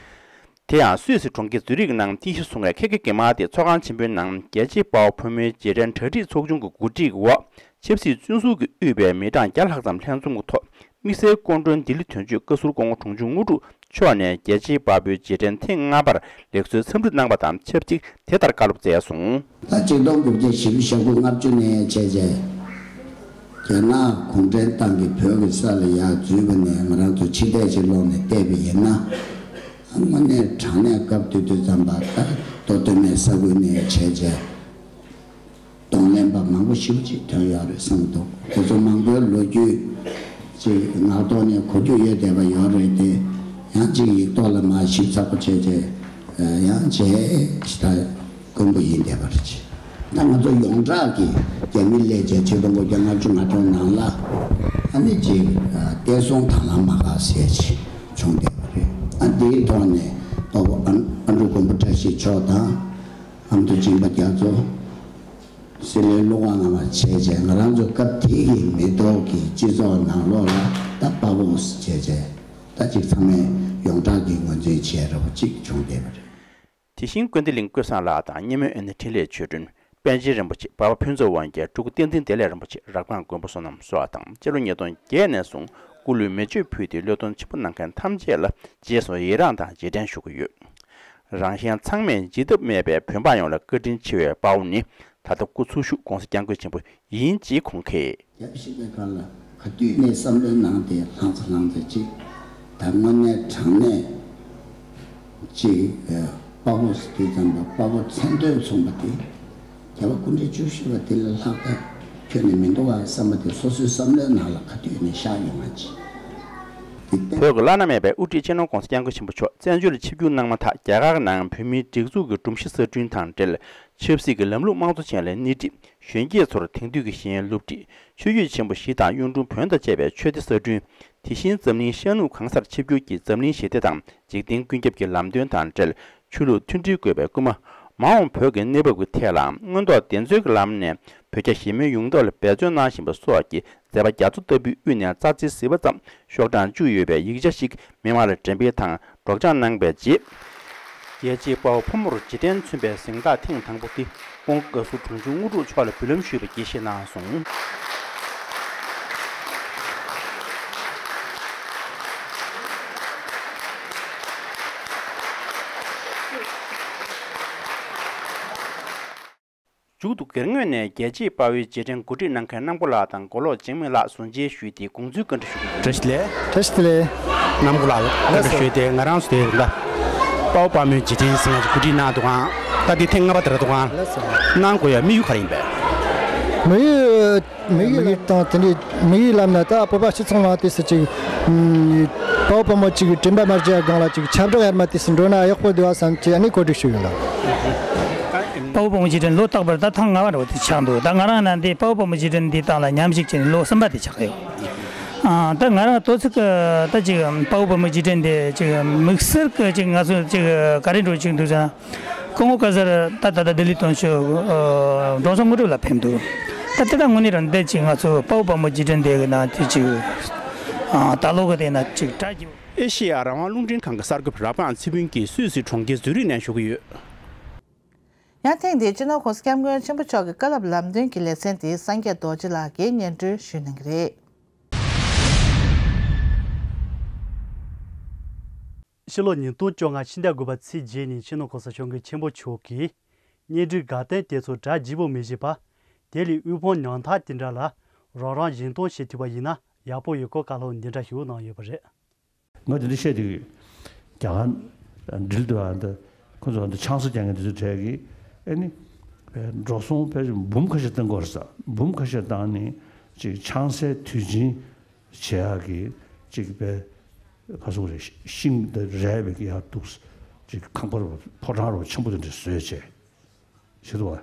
དེ་ཡང་སུད་སི་གྲོང་ཁྱེར་ཛུ་རིག་ནང་རྟེན་གཞི་བཟུང་བའི་ཁེ་ཁེ་གེ་མ་དེ་ཚོགས་ཁང་ཆེན་པོའི་ནང་རྒྱལ་གཅེས་དཔའ་བོ་ཕོ་མོའི་རྗེས་དྲན་གྲ་སྒྲིག་ཚོགས་ཆུང་གི་གོ་སྒྲིག་འོག་ཆབ་སྲིད་བཙོན་ཟུར་གྱིས་དབུས་པའི་མི་གྲངས་བརྒྱ་ལྷག་ཙམ་ལྷན་འཛོམས་ཀྱི་ཐོག་དམིགས་བསལ་སྐུ་མགྲོན་ལྡི་ལི་དོན་གཅོད་བཀའ་ཟུར་སྐུ་ངོ་དྲུང་ཆུང་དངོས་གྲུབ་མཆོག་ནས་རྒྱལ་གཅེས་དཔའ་བོའི་རྗེས་དྲན་ཐེངས་ལྔ་པར་ལེགས་གསོལ་འཚམས་འདྲི་གནང་བ་དང་ཆབས་ཅིག་དེ་ལྟར་བཀའ་སློབ་སྩལ་སོང་། ད་ཆིག་སྟོང་དགུ་བརྒྱ་བཞི་བཅུ་ཞེ་དགུ་ལྔ་བཅུ་ནས་བྱས་རྗེས། རྒྱ་ནག་གུང་ཁྲན་ཏང་གིས་བོད་ཀྱི་ས་ལ་ཡར་འཛུལ་བ་ནས་ང་རང་ཚོ་ཕྱི་བལྟས་ཅིག་ལོག་ནས་བལྟས་པ་ཡིན་ན། དངོས་གནས་དྲང་གནས་སྐབས་དེ་དུས་ཙམ་པ་ད་མདོ་སྟོད་སྨད་ས་ཁུལ་ནས་བྱས་རྗེས། གདོང་ལེན་པ་མང་པོ་ཞེ་པོ་ཅིག་ཐོན་ཡོད་རེད་བསམ་འདུག་དེ་ཚོ་མང་པོའི་ལོ་རྒྱུས་ཅིག་ངག་ཐོག་ནས་གོ་རྒྱུ་ཡོད་བསྡད་པ་ཡོད་རེད་དེ། ཡང་ཅིག་ཡིག་ཐོག་ལ་མར་ཞིབ་ཚགས་པོ་བྱས་རྗེས་ཡང་བྱས་ད། དཀོན་པོ་ཡིན་བསྡད་པ་རེད། ད་ང་ཚོ་ཡོངས་གྲགས་ཀྱི་རྒྱ་མི་སླེབས་རྗེས་ཆིག་སྟོང་དགུ་བརྒྱ་ལྔ་བཅུ་ང་དྲུག་ནང་ལ། ཨ་ནི་ཅིག་བསྟན་སྲུང་དང་བླངས་མ་དགའ་ཟེར་ཅིག་བྱུང་བསྡད་པ་རེད། ཨ་འདིའི་ཐོག་ནས་དཔའ་བོ་ཨ་ཨ་འབྲུག་མགོན་པོ་བཀྲ་ཤིས་མཆོག་དང་། ཨ་མདོ་སྦྱིན་པ་རྒྱ་མཚོ། སྲིད་བློན་ཀླུ་དབང་རྣམ་པ་བྱས་རྗེས་ང་རང་ཚོ་སྐབས་དེ་གི་མི་ཐོག་གི་སྤྱི་ཚོགས་ནང་ལོགས་ལ་ད་དཔའ་བོ་ཟེར་བྱས་རྗེས་ད་ཅིག་ཚང་མས་ཡོངས་གྲགས་ཀྱི་ངོས་འཛིན་བྱས་རབས་ཅིག་བྱུང་བསྡད་པ་རེད། དེ་བཞིན་ཀུན་བདེ་གླིང་ཀུན་བཟང་ལགས་དང་། སྙེ་མོ་ཨེ་ནི་འཕྲིན་ལས་ཆོས་སྒྲོན། པཎ་ཆེན་རིན་པོ་ཆེ། འབའ་པ་ཕུན་ཚོགས་དབང་རྒྱལ། སྤྲུལ་སྐུ་བསྟན་འཛིན་བདེ་ལེགས་རིན་པོ་ཆེ། རབ་སྒང་མགོན་པོ་བསོད་ནམས་སོགས་དང་། སྤྱི་ལོ་ཉིས་སྟོང་བརྒྱད་ནས་བཟུང་སྐུ་ལུས་མེ་མཆོད་ཕུལ་ཏེ་བློས་གཏོང་ཆེན་པོ་གནང་མཁན་ཐམས་ཅད་ལ་རྗེས་སུ་ཡི་རངས་དང་རྗེས་དྲན་ཞུ་གི་ཡོད། རང་གཞན་ཚང་མས་བརྗེད་ཐབས་མེད་པའི་བོད་འབངས་ཡོངས་ལ་བཀའ་དྲིན་ཆེ་བའི་དཔའ་བོ་ནི་ད་ལྟ་སྐུ་འཚོ་བཞུགས་༸གོང་ས་༸སྐྱབས་མགོན་ཆེན་པོ་ཡིན་ཅེས་ཁོང་གིས། རྒྱབ་ཞིག་པའི་ཁར་ལ་ག་དུས་ནས་བསམ་བློའི་ནང་དེ་ལྷང་ཚ་ལྷང་ཚ་ཅིག་ད་དངོས་གནས་དྲང་གནས་ཅིག་དཔའ་བོ་ཟེར་དུས་ཙམ་པ་དཔའ་བོ་མཚན་དོན་མཚུངས་པ་དེ་རྒྱལ་བ་སྐུ་ཕྲེང་བཅུ་བཞི་པ་དེ་ལས་ལྷག་པ་ཁྱོན་ནས་མི་འདུག་བ་བསམ་པ་དེ་སོ་སོའི་བསམ་བློའི་ནང་ལ་ག་དུས་ནས་ཤར་ཡོང་བ་ཅིག་དེ་བོད་ཀྱི་བླ་ན་མེད་པའི་དབུ་ཁྲིད་སྤྱི་ནོར་༸གོང་ས་༸སྐྱབས་མགོན་ཆེན་པོ་མཆོག་བཙན་བྱོལ་ལ་ཆིབས་བསྒྱུར་གནང་མ་ཐག་རྒྱ་གར་ནང་བོད་མིའི་སྒྲིག་འཛུགས་ཀྱི་སྒྲོམ་གཞི་གསར་སྐྲུན་དང་འབྲེལ། ཆབ་སྲིད་ཀྱི་ལམ་ལུགས་དམངས་གཙོ་ཅན་ལ་སྣེ་ཁྲིད། གཞོན་སྐྱེས་ཚོར་དེང་དུས་ཀྱི་ཤེས་ཡོན་སློབ་ཁྲིད། ཆོས་བརྒྱུད་ཆེན་པོ་བཞི་དང་གཡུང་དྲུང་བོན་དང་བཅས་པའི་ཆོས་སྡེ་གསར་སྐྲུན། དེ་བཞིན་འཛམ་གླིང་ཤར་ནུབ་གང་སར་ཆིབས་བསྒྱུར་གྱིས་འཛམ་གླིང་ཞི་བདེ་དང་འཇིག་རྟེན་ཀུན་ཁྱབ་ཀྱི་ལམ་སྟོན་དང་འབྲེལ་ཆོས་ལུགས་མཐུན་སྒྲིལ་དགོས་པའི་སྐུལ་མ། མ་འོངས་བོད་ཀྱི་གནས་བབ་ཀྱི་ཐད་ལའང་མངོན་རྟོགས་ལྡན་འཛོལ་གྱི་ལམ་ནས་བོད་རྒྱ་ཞི་མོལ་ཡོང་ཐབས་ལ་འབད་བརྩོན་གནང་བཞིན་པ་སོགས་ཀྱི་མཛད་པ་རྒྱ་མཚོ་ལྟ་བུའི་དབུས་ནས་རྩ་ཚིག་ཟིལ་པ་ཙམ་ཤོག་གྲངས་བཅུ་ཡོད་པའི་ཡིག་ཆ་ཞིག་མི་མང་ལ་འགྲེམས་སྤེལ་དང་སྒྲོག་སྦྱང་གནང་བའི་རྗེས། རྒྱལ་གཅེས་དཔའ་བོ་ཕོ་མོར་རྗེས་དྲན་མཚོན་པའི་གཟེངས་རྟགས་ཐེངས་དང་པོ་དེ་ཁོང་བཀའ་ཟུར་དྲུང་ཆུང་དངོས་གྲུབ་མཆོག་ལ་འབུལ་ལམ་ཞུས་པའི་དགྱེས་བཞེས་གནང་སོང་། མཇུག་ཏུ་སྒེར་ངོས་ནས་རྒྱལ་གཅེས་དཔའ་བོའི་རྗེས་དྲན་གོ་སྒྲིག་གནང་མཁན་གནང་པོ་ལགས་དང་མགོ་ལོག་འཇིགས་མེད་ལགས་གཟུགས་མཇལ་ཞུས་ཏེ་དགོངས་ཚུལ་བཀའ་འདྲི་ཞུ་གི་ཡོད། བཀྲ་ཤིས་བདེ་ལེགས། བཀྲ་ཤིས་བདེ་ལེགས། གནང་པོ་ལགས་བཀའ་འདྲི་ཞུས་ཏེ་ང་རང་ཚོ་དེ་རིང་ལ་དཔའ་བོ་དཔའ་མོའི་རྗེས་དྲན་ཟེར་ཡག་གོ་སྒྲིག་གནང་འདུག་ག་ད་དེ་ཐེངས་ལྔ་པ་དེ་རེད་འདུག་ག་གནང་དགོས་ཡ་དམིགས་ཡུལ་ག་རེ་ཡིན་པས། དམིགས་ཡུལ་དམིགས་ཡུལ་དམིགས་ཡུལ་དང་དེ་འདྲའི་དམིགས་ཡུལ་ལབ་ན། ད་བོད་པ་སྤྱི་ཚོགས་ནང་དུས་སུ་ཅིག་ཨུམ། དཔའ་བོ་དཔའ་མོ་ཅིག་གི་དྲན་པ་མ་བརྗེད་སྒང་ལ་ཅིག་ཁྱབ་བསྒྲགས་ཡར་མར་དུས་སུ་འགྲོ་ན་ཡག་པོ་འདུག་བསམ་གྱི་ཨ་ནི་གོ་སྒྲིག་ཞུས་ཡོད་ལ། དཔའ་བོ་དཔའ་མོ་རྗེས་དྲན་ལོ་རྟག་པར་ད་ཐེངས་ལྔ་པ་འདྲ་བོ་དེ་ཆགས་འདུག་ད་ང་རང་ནང་འདི་དཔའ་བོ་དཔའ་མོ་རྗེས་དྲན་འདི་སྟེང་ལ་མཉམ་ཞུགས་བྱས་ནས་ལོ་གསུམ་པ་དེ་ཆགས་ཡོད། ཨ། ད་ང་རང་ཏོག་ཙམ་གྱི་ད་ཅིག་དཔའ་བོ་དཔའ་མོ་རྗེས་དྲན་དེ་ཅིག་དམིགས་བསལ་གྱི་ཅིག་ང་ཚོ་ཅིག་ག་རེ་འགྲོ་ཅིག་འདུག་ཟེར་ན། སྐུ་ངོ་སྐལ་བཟང་ད་ད་ལྟ་ལྡི་ལི་སྟོན་ཆོས་འགྲོ་སོང་དངོས་གྲུབ་ལ་ཕེབས་འདུག་ད་དེ་དང་དངོས་གནས་རང་བསྡད་ཅིག་ང་ཚོ་དཔའ་བོ་དཔའ་མོ་རྗེས་དྲན་དེ་གི་ནང་དེ་ཅིག་ཨ། ད་ལོ་གི་དེ་ན་ཅིག་གྲ་རྒྱས། ཨེ་ཤེ་ཡ་རང་དབང་རླུང་འཕྲིན་ཁང་གི་གསར་འགོད་པ་རབ་སྒང་ཚེ་ཕུན་གྱིས་སུད་སི་གྲོང་ཁྱེར་ཛུ་རིག་ནས་ཞུ་གི་ཡོད། ཡང་ཐེངས་འདིའི་སྤྱི་ནོར་༸གོང་ས་༸སྐྱབས་མགོན་ཆེན་པོ་མཆོག་གི་བཀའ་སློབ་ལམ་སྟོན་གྱི་ལེ་ཚན་དེ་སངས་རྒྱས་རྡོ་རྗེ་ལགས་ཀྱིས་སྙན་སྒྲོན་ཞུ་གནང་གི་རེད། ཕྱི་ལོ་ཉིས་སྟོང་བཅོ་ལྔ་ཕྱི་ཟླ་དགུ་པ་ཚེས་བརྒྱད་ཉིན་སྤྱི་ནོར་༸གོང་ས་༸སྐྱབས་མགོན་ཆེན་པོ་མཆོག་གིས་སྙན་སྒྲོན་དགའ་སྟོན་དེ་ཚོ་གྲ་རྒྱས་པོ་མི་བྱེད་པ། དེ་ལས་དབུལ་ཕོངས་ཉམ་ཐག་དེ་འདྲ་ལ་རོགས་རམ་གཞན་སྟོང་བྱེད་ཐུབ་པ་ཡིན་ན་ཡག་པོ་ཡོད་སྐོར་བཀའ་སློབ་འདི་འདྲ་ཞིག་གནང་ཡོད་པ་རེད། ང་དེ་འདྲ་བཤད་དུས་རྒྱ་གར་འགྲིལ་འདུག་ཨ། འདི་ཁོ་ཚོ་འདི་ཆང་ས་རྒྱག་མཁན་དེ་ཚོའི་གྲས་ཀྱིས་ཨེ་ནི་འགྲོ་སོང་ཕལ་ཆེར་འབུམ་ཁ་ཤས་བཏང་དགོས་རེད་ཟེར། འབུམ་ཁ་ཤས་བཏང་ནས་ཅིག་ཆང་སའི་དུས་ཆེན་བྱེད་ཡག་གི་ཅིག་པའི་ག་ཟེར་དགོས་རེད། ཤིང་དང་རས་པའི་ཡར་འདུག་ཅིག་ཁང་པ་རུ་ཕོ་བྲང་རུ་ཆེན་པོ་དེ་འདྲ་བཟོས་བྱས། ཞེས་སོ།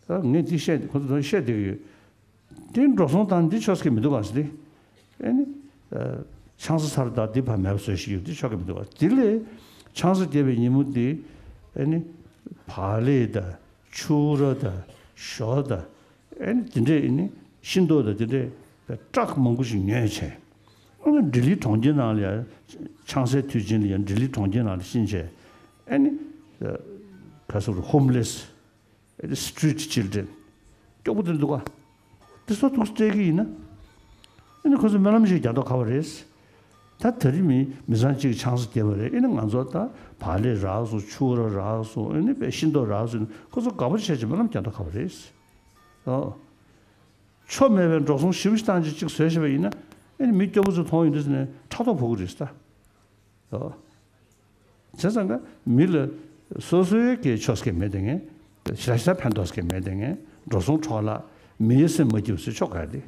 ད་ངས་འདི་བཤད་ཁོ་ཚོ་བཤད་བསྡད་ཀྱི་ཡོད། དེ་འགྲོ་སོང་བཏང་འདི་ཆོག་གི་མི་འདུག་ག་ཟེར་ཏེ། ཨེ་ནི། ཆང་ས་ཚར་དང་འདི་ཕར་མེད་པ་བཟོས་ཤིག་ཡོད་འདི་ཆོག་གི་མི་འདུག་ག་དེ་ལས་ཆང་ས་བརྒྱབ་པའི་ཉིན་མོ་འདི་ཨེ་ནི། བག་ལེབ་དང་ཕྱུར་ར་དང་ཞོ་དང་ཨེ་ནི་དེ་འདྲས་ཨེ་ནི་ཤིང་ཏོག་དང་དེ་འདྲས་ཏྲག་མང་པོ་ཞིག་ཉོས་བྱས། ཨ་ནི་ལྡི་ལི་གྲོང་ཁྱེར་ནང་ལ་ཡང་ཆང་སའི་དུས་ཆེན་ལ་ཡང་ལྡི་ལི་གྲོང་ཁྱེར་ནང་ལ་ཕྱིན་བྱས་ཨེ་ནི། ག་ཟེར་ཧོམ་ལེ་སི། Street children། སྐྱོ་པོ་དེ་འདུག་ག་དེ་ཚོ་ཐུགས་སྤྲད་ཀྱི་ཡིན་ན། ཨ་ནི་ཁོ་ཚོ་སྨོན་ལམ་ཞིག་རྒྱག་མདོག་ཁ་པོ་རེད། ད་དེ་རིང་མི་མི་ཚང་གཅིག་ཆང་ས་བརྒྱབ་པ་རེད། ཨ་ནི་ང་ཚོ་ད་བག་ལེབ་རག་སོང་ཕྱུར་ར་རག་སོང་ཨ་ནི་དཔེ་ཤིང་ཏོག་རག་སོང་ཁོ་ཚོ་དགའ་པོ་བྱས་ཀྱི་སྨོན་ལམ་རྒྱག་མདོག་ཁ་པོ་རེད། ཨོ། ཆོ་མེད་པའི་འགྲོ་སོང་ཞིབ་བཏང་ཅིག་ཅིག་བཟོས་བྱས་པ་ཡིན་ན་ཨ་ནི་མི་སྐྱོ་པོ་ཚོ་མཐོང་ཡོང་དུས་ནས་ཕྲག་དོག་ཕོག་གི་རེད་ད། ཨོ། བྱས་ཙང་ཀ་མི་ལ་སོ་སོའི་གི་ཆོས་སྐད་མེད་དེ་ངན། ཞེ་དྲག་ཕན་ཐོགས་སྐད་མེད་དེ་ངན། འགྲོ་སོང་འཕྲོག་ལ་མི་ཡི་སེམས་མ་སྐྱིད་སེ་ཆོག་ག་དེ།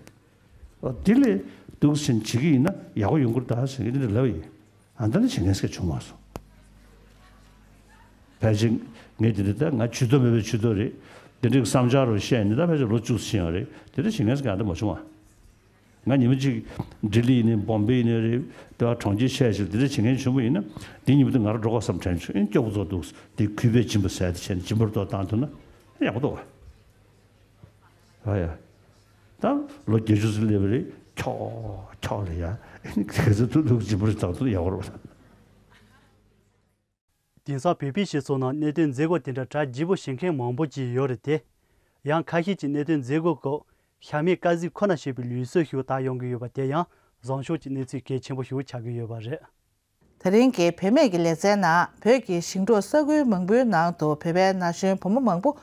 ཨོ་དེ་ལས་འདུག་སེ་བྱེད་ཀྱི་ཡིན་ན་ཡག་པོ་ཡོང་གི་རེད་ད་ཟེར་གི་འདི་ལབ་ཡིན། ཨ་ད་ནི་བྱེད་མཁན་སྐད་བྱུང་མ་སོང་། ཕལ་ཆེར་ངས་འདི་འདྲ་ད་ང་ཇུས་གཏོགས་མེད་པའི་ཇུས་གཏོགས་རེད། འདི་འདྲའི་བསམ་འཆར་རུ་བཤད་ནི་ད་ཕལ་ཆེར་ལོ་བཅུ་ཕྱིན་ཡོད་རེད། དེ་འདྲ་བྱེད་མཁན་སྐད་ཨ་ད་མ་བྱུང་བ། ང་ཉི་མ་གཅིག་ལྡི་ལི་ཡིན་ནའི་བོམ་བེ་ཡིན་ནའི་རེད། དེ་བ་གྲོང་ཁྱེར་ཆེ་ཆེ་འདི་འདྲ་བྱེད་མཁན་བྱུང་བ་ཡིན་ན་འདི་ཉིན་མོ་དེ་ང་རང་འགྲོ་དགོས་བསམ་དྲན་བྱུང་། ཨེ་སྐྱོ་པོ་ཚོ་འདུག་འདི་གུས་པས་སྦྱིན་པ་ཟེར་དེ་བྱས་ནས་སྦྱིན་པར་ཐོག་བཏང་ཐུབ་ན་ཡག་པོ་འདུག་བ། ཨ་ཡ། ད་ལོ་བརྒྱད་ཅུ་ཙམ་སླེབས་པ་རེད། ཁྱོག་ཁྱོག་ལ་ཡ་ཨེ་ནི་ག་ཚོད་ཐུབ་ཐུབ་སྦྱིན་པར་བཏང་ཐུབ་ན་ཡག་པོ་རེད་བ། དེང་སང་བོད་པའི་སྤྱི་ཚོགས་ནང་གནད་དོན་མཛད་སྒོ་དེ་འདྲ་གྲ་རྒྱས་པོ་བྱེད་མཁན་མང་པོ་ཅིག་ཡོད་རེད་དེ། ཡང་ཁ་ཤས་ཀྱི་གནད་དོན་མཛད་སྒོ་སྐབས་ཤ་མེད་དཀར་ཟས་ཁོ་ན་ཞེས་པའི་ལུགས་སྲོལ་ཞིག་དར་ཡོང་གི་ཡོད་པ་དེ་ཡང་བཟང་ཕྱོགས་ཀྱི་གནས་ཚུལ་གལ་ཆེན་པོ་ཞིག་ཆགས་ཀྱི་ཡོད་པ་རེད། དེ་རིང་གི་བུད་མེད་ཀྱི་ལེ་ཚན་ནང་བོད་ཀྱི་ཞིང་འབྲོག་ས་ཁུལ་མང་པོའི་ནང་དུ་བོད་པའི་ན་གཞོན་བུ་མོ་མང་པོ་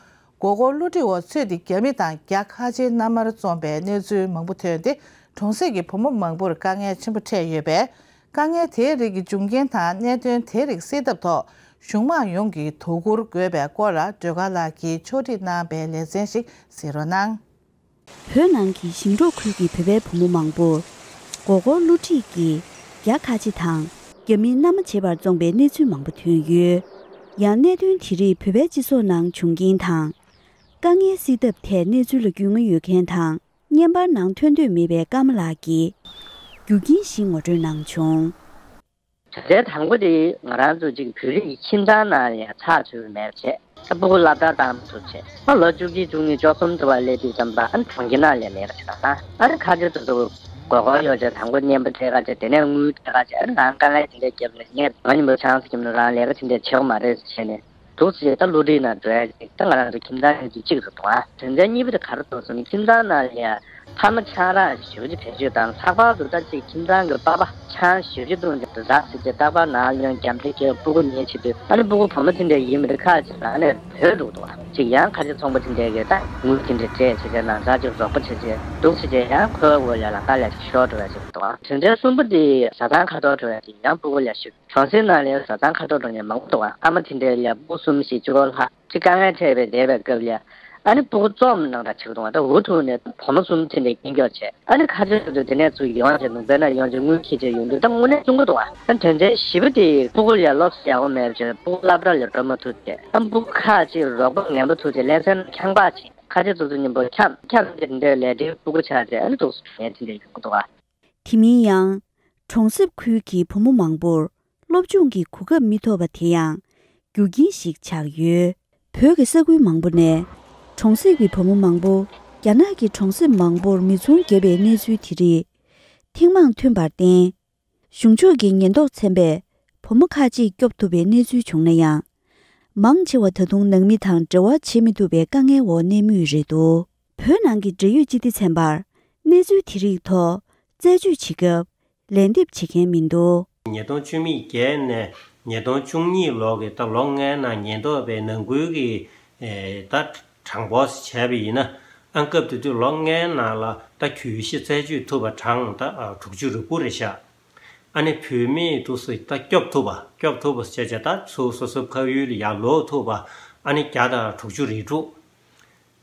མགོ་སྐོར་གློ་གྲིབ་འོག་ཚུད་དེ་རྒྱ་མི་དང་རྒྱ་ཁ་ཆེའི་མནའ་མར་བཙོངས་པའི་གནས་ཚུལ་མང་པོ་ཐོན་ཏེ་གྲོང་གསེབ་ཀྱི་བུ་མོ་མང་པོར་དཀའ་ངལ་ཆེན་པོ་འཕྲད་ཡོད་པས། དཀའ་ངལ་དེའི་རིགས་ཀྱི་འབྱུང་རྐྱེན་དང་གནད་དོན་དེའི་རིགས་སེལ་ཐབས་ཐོག་གཞུང་མང་ཡོངས་ཀྱིས་དོ་ཁུར་དགོས་པའི་སྐོར་ལ་སྒྲོལ་དཀར་ལགས་ཀྱིས་ཕྱོགས་སྒྲིག་གནང་བའི་ལེ་ཚན་ཞིག་གཟིགས་རོགས་གནང་། བོད་ནང་གི་ཞིང་འབྲོག་ཁུལ་གྱི་བོད་པའི་བུ་མོ་མང་པོར་མགོ་སྐོར་གློ་གྲིབ་ཀྱིས་རྒྱ་ཁ་ཆེ་དང་རྒྱ་མིས་མནའ་མ་བྱེད་པར་བཙོངས་པའི་གནས་ཚུལ་མང་པོ་ཐོན་ཡོད། ཡང་གནད་དོན་དེ་རིགས་བོད་པའི་སྤྱི་ཚོགས་ནང་བྱུང་རྐྱེན་དང་། དཀའ་ངལ་སེལ་ཐབས་ཐད་གནས་ཚུལ་ལ་རྒྱུས་མངའ་ཡོད་མཁན་དང་། བརྙན་པར་ནང་ཐོན་འདོད་མེད་པའི་ཀརྨ་ལགས་ཀྱིས་རྒྱུ་རྐྱེན་བཞི་ངོ་སྤྲོད་གནང་བྱུང་། དོན་ཚན་དང་པོ་དེ་ང་རང་ཚོ་གཅིག་བོད་རིགས་ཀྱི་ཁྱིམ་ཚང་ནང་ལ་ཡང་ཚགས་ཚུད་པ་མེད་པ་བྱས། ཨ་སྤུ་གུ་སློབ་གྲྭ་བཏང་མ་ཐུབ་བྱས། ཨ་ལོ་བཅུ་གཅིག་བཅུ་གཉིས་བཅུ་གསུམ་ཙམ་པ་སླེབས་དུས་ཙམ་པ་ཨ་ནི་གྲོང་ཁྱེར་ནང་ལ་མེད་པ་བྱས་པ་དང་། ཨ་ནི་ཁ་ཆེ་དེ་ཚོ་མགོ་སྐོར་གཡོག་བྱས། དང་པོ་བརྙན་པར་སྤྲད་ག་བྱས། དེ་ནས་དངུལ་སྤྲད་ག་བྱས། ཨ་ནི་རང་དཀའ་ངལ་དེ་འདྲ་བརྒྱབ་ནས་ངས་ང་གཉིས་པོ་ཆང་ས་ཁྱིམ་ནས་རང་ལས་ཀ་དེ་འདྲ་བྱེད་དགོས་མ་རེད་ཟེར་བྱས་ནས། འདུག་སེ་ད་གློ་གྲིབ་ནང་འགྲོ་ཡ་ཅིག་ད་ང་རང་ཚོ་ཁྱིམ་ཚང་ཡོད་ཚུལ་གཅིག་རེད་འདུག་ཨ། དོན་ཚན་གཉིས་པ་དེ་ག་རེ་འདུག་ཟེར་ན། ཁྱིམ་ཚང་ནང་ལ་ཡ་ཕ་མ་ཆང་རག་ཞེ་པོ་ཅིག་བེད་སྤྱོད་བཏང་། ལྷག་པར་དུ་ད་ཅིག་ཁྱིམ་ཚང་གི་པ་ཕ་ཆང་ཞེ་པོ་ཅིག་བཏུང་བྱས་འདུག་ཟེར་བྱས། རྟག་པར་ནང་ལ་ཡོང་རྒྱབ་འདྲེ་བྱས། སྤུ་གུ་ཉལ་བྱེད་དུས། ཨ་ནི་སྤུ་གུ་བུ་མོ་དེ་འདྲ་ཡིན་མི་འདུག་ཁ་ཅིག་ནང་ནས་བུད་འགྲོ་འདུག་ཨ། ཅིག་ཡང་ཁ་ཆེ་ཚོང་པ་དེ་འདྲས་ཀྱིས་ད་དངུལ་དེ་འདྲ་སྤྲད་བྱས་བྱས། ནང་ཚང་ཅིག་རོགས་པ་བྱས་བྱས། འདུག་སེ་བྱས་ཡང་ཁོའི་འོག་ལ་ལམ་ཁ་ལ་ཅིག་ཤོར་འགྲོ་ཡ་ཅིག་འདུག་ཨ། དོན་ཚན་གསུམ་པ་དེ་བཟའ་ཚང་ཁ་ཐོར་འགྲོ་ཡ་དེ་ཡང་སྤུ་གུ་ལ་ཞུགས། གྲོང་གསེབ་ནང་ལ་བཟའ་ཚང་ཁ་ཐོར་འགྲོ་མཁན་མང་པོ་འདུག་ཨ། ཨ་མ་དེ་འདྲས་ལ་སྤུ་གུ་གསུམ་བཞི་གཅིག་པོ་ལྷག་ཅིག་དཀའ་ངལ་འཕྲད་པའི་བསྡད་པའི་སྐབས་ལ། ཨ་ནི་སྤུ་གུ་བཙོང་གནང་ར་བྱེད་ཀྱི་འདུག་བ། ད་འུ་ཐུག་ནས་བུ་མོ་གསུམ་དེ་འདྲའི་སྐྱེས་མགྱོགས་བྱས། ཨ་ནི་ཁ་ཆེ་ཚོ་དེ་ནས་ཚུར་ཡོང་བྱས་འདུག་དཔེར་ན་ཡོང་བྱས་དངུལ་འཁྱེར་བྱས་ཡོང་དུས་ད་དངོས་གནས་བཙོང་གི་འདུག་བ། ད་དོན་ཚན་བཞི་པ་དེ་སྤུ་གུ་ལ་སློབ་གསོ་ཡག་པོ་མེད་བྱས་སྤུ་གུ་སློབ་གྲྭ་ལ་འགྲོ་མ་ཐུབ་བྱས། ཨ་སྤུ་གུ་ཁག་ཅིག་རོགས་པ་ངན་པ་ཐུག་བྱས་ལེ་ཚན་ཁྱང་པ་ཕྱིན། ཁ་ཆེ་ཚོ་ཚོ་མཉམ་པོ་འཁྱམ་འཁྱམ་དེ་འདྲའི་ལས་བྲེལ་སྤུ་གུ་ཆགས་བྱས་ཨ་ནི་འདུག་སེ་ངས་དེ་འདྲ་ཡོང་གི་འདུག་བ། དེ་མིན་ཡང་། གྲོང་གསེབ་ཁུལ་གྱི་བུ་མོ་མང་པོར་སློབ་སྦྱོང་གི་གོ་སྐབས་མི་ཐོབ་པ་དེ་ཡང་རྒྱུ་རྐྱེན་ཞིག་ཆགས་ཡོད། བོད་ཀྱི་ས་ཁུལ་མང་པོ་ནས་གྲོང་གསེབ་ཀྱི་བུ་མོ་མང་པོ་རྒྱ་ནག་གི་གྲོང་གསེབ་མང་པོར་མི་ཚང་བརྒྱབ་པའི་གནས་ཚུལ་དེ་རིགས་ཐེངས་མང་ཐོན་པར་བརྟེན། གཞུང་ཕྱོགས་ཀྱི་ཉེན་རྟོག་ཚན་པས་བུ་མོ་ཁག་ཅིག་སྐྱོབ་ཐུབ་པའི་གནས་ཚུལ་བྱུང་ན་ཡང་། མང་ཆེ་བ་ད་དུང་ནང་མི་དང་འབྲེལ་བ་བྱེད་མི་ཐུབ་པའི་དཀའ་ངལ་འོག་གནས་མུས་རེད་འདུག་བོད་ནང་གི་འབྲེལ་ཡོད་སྤྱི་བདེ་ཚན་པར་གནས་ཚུལ་དེ་རིགས་ཐོག་རྩད་གཅོད་བྱེད་སྐབས་ལན་འདེབས་བྱེད་མཁན་མི་འདུག་ཉིས་སྟོང་བཅུ་གཉིས་བརྒྱད་ནས་ཉིས་སྟོང་བཅུ་གཉིས་ལོ་གི་ད་ལོ་ལྔའི་ནང་ཉེན་རྟོག་པའི་ནང་ཁུལ་གྱི་ད་གྲངས་འབོར་བྱས་པ་ཡིན་ན། ཨང་སྐབས་དེ་དུས་ལོ་ལྔའི་ནང་ལ་ད་གྱོད་གཞི་རྩད་གཅོད་ཐུབ་པ་གྲངས་ད་དྲུག་ཅུ་རེ་དགུ་རེད་ཤག་ཨ་ནི་བུད་མེད་འདུག་སེ་ད་སྐྱོབ་ཐུབ་པ། སྐྱོབ་ཐུབ་པ་ཟེར་བྱས་ད་ཚུར་སོ་སོའི་ཕ་ཡུལ་ལ་ཡར་ལོག་ཐུབ་པ་ཨ་ནི་བརྒྱ་དང་དྲུག་ཅུ་རེ་དྲུག་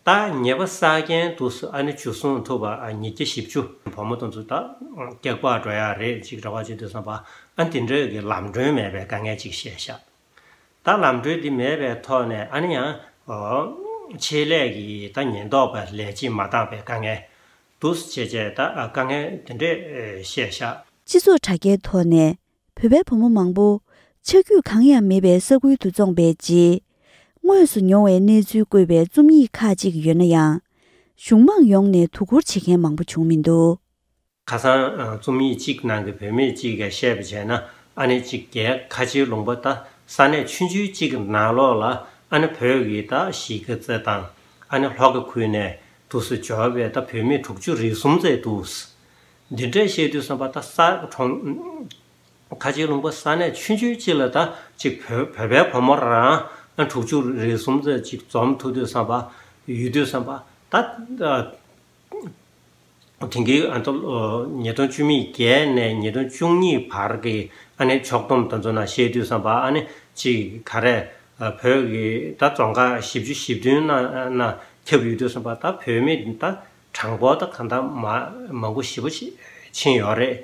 ད་ཉེས་པ་བསགས་མཁན་འདུག་སེ་ཨ་ནི་འཇུ་བཟུང་ཐུབ་པ་ཉིས་བརྒྱ་བཞི་བཅུ། བུ་མོ་དེ་ཚོ་ད་སྐྱག་པ་འགྲོ་ཡ་རེད་ཅིག་རེ་བ་བྱེད་དུས་ཙམ་པ་ཨ་དེ་འདྲའི་གི་ལམ་གྲོན་མེད་པའི་དཀའ་ངལ་ཅིག་བཤད་ཤག་ད་ལམ་གྲོན་འདི་མེད་པའི་ཐོག་ནས་ཨ་ནི་ཡང་ཆེད་ལས་ཀྱི་ད་ཉེན་རྟོག་པ་ལས་བྱེད་མ་འདང་བའི་དཀའ་ངལ་འདུག་སེ་བྱས་བྱས་ད་དཀའ་ངལ་དེ་འདྲས་བཤད་ཤག་སྤྱི་ཚོགས་དྲ་རྒྱའི་ཐོག་ནས་བོད་པའི་བུ་མོ་མང་པོ་ཆ་རྒྱུས་གང་ཡང་མེད་པའི་ས་ཁུལ་དུ་བཙོངས་པའི་རྗེས། དངོས་སུ་མྱོང་བའི་གནས་ཚུལ་བཀོད་པའི་རྩོམ་ཡིག་ཁག་ཅིག་ཡོད་ན་ཡང་། གཞུང་མང་ཡོངས་ནས་དོ་ཁུར་བྱེད་མཁན་མང་པོ་བྱུང་མི་འདུག་ཁ་སང་རྩོམ་ཡིག་གཅིག་ནང་གི་བུད་མེད་གཅིག་གིས་བཤད་པ་བྱས་ན། ཨ་ནི་གཅིག་རྒྱའི་ཁ་ཆེའི་ལུང་པ་ད་ས་གནས་ཆུང་ཆུང་གཅིག་གི་ནང་ལོགས་ལ་ཨ་ནི་བོད་ཀྱི་ད་གཞིས་ཀ་རྩེ་དང་ཨ་ནི་ལྷོ་ཁ་ཁུལ་ནས་འདུག་སེ་འབྱོར་བའི་ད་བུད་མེད་དྲུག་ཅུ་རེ་གསུམ་ཙམ་འདུག་འདི་འདྲས་བཤད་དུས་ཙམ་པ་ད་ས་གྲོང་ཁ་ཆེའི་ལུང་པ་ས་གནས་ཆུང་ཆུང་གཅིག་ལ་ད་གཅིག་བོད་བོད་པའི་བུ་མོ་རང་ཨ་དྲུག་ཅུ་རེ་གསུམ་ཙམ་གཅིག་འཛོམས་ཐུབ་དུས་ཙམ་པ་ཡོད་དུས་ཙམ་པ་ད། དེང་གི་ཨ་ད་ཉིས་སྟོང་བཅུ་མེད་བརྒྱད་ནས་ཉིས་སྟོང་བཅུ་གཉིས་བར་གྱི་ཨ་ནི་ཕྱོགས་བསྡོམས་དེ་ཚོ་ནང་བཤད་དུས་ཙམ་པ་ཨ་ནི་གཅིག་ག་རེ་བོད་ཀྱི་ད་རྫོང་ཁག་བཞི་བཅུ་ཞེ་བདུན་ནང་ནང་ཁྱབ་ཡོད་དུས་ཙམ་པ་ད་བུད་མེད་ད་གྲངས་འབོར་ད་གང་ལྟར་མ་མང་པོ་ཞེ་པོ་ཅིག་ཕྱིན་ཡོད་རེད།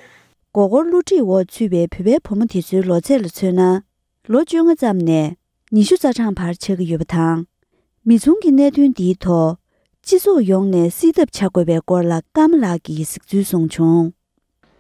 མགོ་སྐོར་བསླུ་བྲིད་འོག་ཚུད་པའི་བོད་པའི་བུ་མོ་དེ་ཚོའི་ལོ་ཚད་ལ་མཚོན་ན། ལོ་བཅོ་ལྔ་ཙམ་ནས་ཉི་ཤུ་རྩ་གྲངས་བར་ཆགས་ཀྱི་ཡོད་པ་དང་། མི་ཚང་གི་གནད་དོན་འདིའི་ཐོག་སྤྱི་ཚོགས་ཡོངས་ནས་སེལ་ཐབས་བྱ་དགོས་པའི་སྐོར་ལ་ཀརྨ་ལགས་ཀྱིས་གཟིགས་ཚུལ་གསུངས་བྱུང་།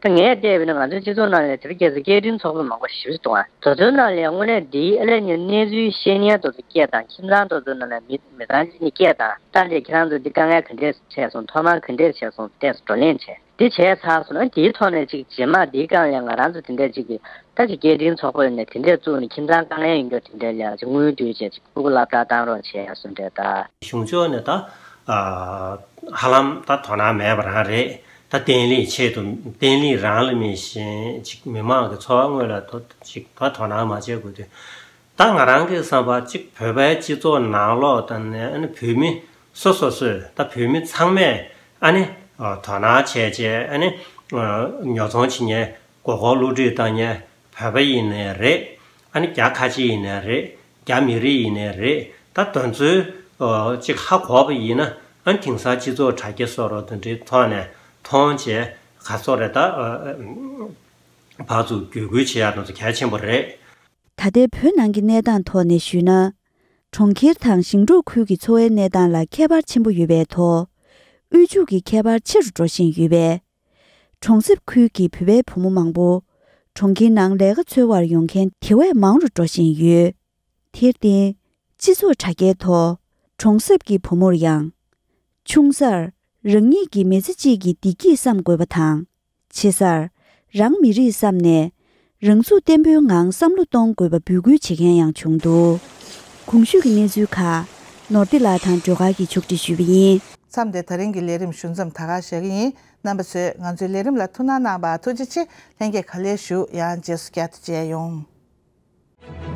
ད་ངས་བལྟས་པ་ཡིན་ན་ང་ཚོའི་སྤྱི་ཚོགས་ནང་ལ་དེ་རིང་ཁ་སང་སྐད་འཕྲིན་ཚོགས་པ་མང་པོ་ཞེ་པོ་ཅིག་འདུག་ཨ། དེ་ཚོའི་ནང་ལ་དངོས་གནས་འདིའི་ཨ་ལས་ཉོན་གནས་ཚུལ་བཤད་མཁན་དེ་ཚོ་སྐད་དང་ཁྱིམ་ཚང་དེ་ཚོའི་ནང་ལ་མི་མི་ཚང་གཅིག་ནས་སྐད་དང་ད་འདི་ཁྱེད་རང་ཚོ་འདི་དཀའ་ངལ་ག་འདྲས་བྱས་སོང་ཐོག་མར་ག་འདྲས་བྱས་སོང་བལྟས་སོང་བགྲོ་གླེང་བྱས། འདི་བྱས་ཚར་སོང་ན་དེའི་ཐོག་ནས་ཅིག་རྗེས་མ་འདིའི་སྒང་ལ་ང་རང་ཚོ་དེ་འདྲས་ཅིག་གི་ད་ཅིག་སྐད་འཕྲིན་ཚོགས་པ་ཡིན་ནའི་དེ་འདྲས་བཙུགས་ནས་ཁྱིམ་ཚང་དཀའ་ངལ་ཡོད་མཁན་དེ་འདྲས་ལ་ཅིག་དངུལ་བསྡུས་བྱས་ཅིག་སྤུ་གུ་སློབ་གྲྭ་བཏང་རོགས་བྱས་ཡ་སོང་འདྲས་ད། གཞུང་ཕྱོགས་ནས་ད་ཧ་ལམ་ད་དོ་སྣང་མེད་པ་རང་རེད། ད་བརྟན་ལྷིང་ཆེད་དུ་བརྟན་ལྷིང་རང་ལ་མེད་བཞིན་ཅིག་མི་མང་གི་འཚོ་བ་དངོས་ལ་ད་ཅིག་ད་དོ་སྣང་མ་བྱེད་དགོས་དུས། ད་ང་རང་གི་བསམ་པ་གཅིག་བོད་པའི་སྤྱི་ཚོགས་ནང་ལོགས་དང་ནས་ཨ་ནི་བོད་མི་སོ་སོ་སོས་ད་བོད་མི་ཚང་མས་ཨ་ནི་དོ་སྣང་བྱས་བྱས་ཨ་ནི་ཉོ་ཚོང་བྱེད་མཁན་མགོ་སྐོར་བསླུ་བྲིད་བཏང་མཁན་བོད་པ་ཡིན་ནའི་རེད། ཨ་ནི་རྒྱ་ཁ་ཆེ་ཡིན་ནའི་རེད། རྒྱ་མི་རིགས་ཡིན་ནའི་རེད། ད་དོན་ཚུལ་གཅིག་ཧ་གོ་བ་ཡིན་ན་ཨ་ནི་དེང་སང་སྤྱི་ཚོགས་དྲ་རྒྱ་སོགས་རོགས་དེ་འདྲའི་ཐོག་ནས་མཐོང་བྱས་ག་ཚོད་རེད་ད་ཕར་ཚུར་བརྒྱུད་སྐུལ་བྱེད་ཡག་དེ་ཚོ་གལ་ཆེན་པོ་རེད། ད་ལྟའི་བོད་ནང་གི་གནས་སྟངས་ཐོག་ནས་ཞུས་ན། གྲོང་ཁྱེར་དང་ཞིང་འབྲོག་ཁུལ་གྱི་འཚོ་བའི་གནས་སྟངས་ལ་ཁྱད་པར་ཆེན་པོ་ཡོད་པའི་ཐོག་དབུལ་ཕྱུག་གི་ཁྱད་པར་ཆེ་རུ་འགྲོ་བཞིན་ཡོད་པས། གྲོང་གསེབ་ཁུལ་གྱི་བོད་པའི་བུ་མོ་མང་པོ་གྲོང་ཁྱེར་ནང་ལས་ཀ་འཚོལ་བར་ཡོང་མཁན་དེ་བས་མང་རུ་འགྲོ་བཞིན་ཡོད། དེར་བརྟེན། སྤྱི་ཚོགས་དྲ་རྒྱའི་ཐོག་གྲོང་གསེབ་ཀྱི་བུ་མོར་ཡང་། ཆུང་སར་རང་ཉིད་ཀྱི་མི་ཚེ་གཅིག་གི་བདེ་སྐྱིད་བསམ་དགོས་པ་དང་། ཆེ་སར་རང་མི་རིགས་བསམ་ནས་རང་ཚུགས་བརྟན་པོའི་ངང་བསམ་བློ་གཏོང་དགོས་པ་འབོད་སྐུལ་བྱེད་མཁན་ཡང་བྱུང་འདུག་གོང་ཞུས་ཀྱི་གནས་ཚུལ་ཁག་ནོར་བདེ་ལགས་དང་སྒྲོལ་དཀར་གྱིས་ཕྱོགས་སྒྲིག་ཞུས་པ་ཡིན། མཚམས་འདིར་ད་རིང་གི་ལས་རིམ་ཞུ་མཚམས་ད་ག་བཞག་གི་ཡིན། རྣམ་པ་ཚོས་ང་ཚོའི་ལས་རིམ་ལ་ཐུགས་སྣང་གནང་བར་ཐུགས་རྗེ་ཆེ། ལྷན་རྒྱས་ག་ལེར་བཞུགས། ཡང་རྗེས་སུ་བསྐྱར་དུ་མཇལ་ཡོང་།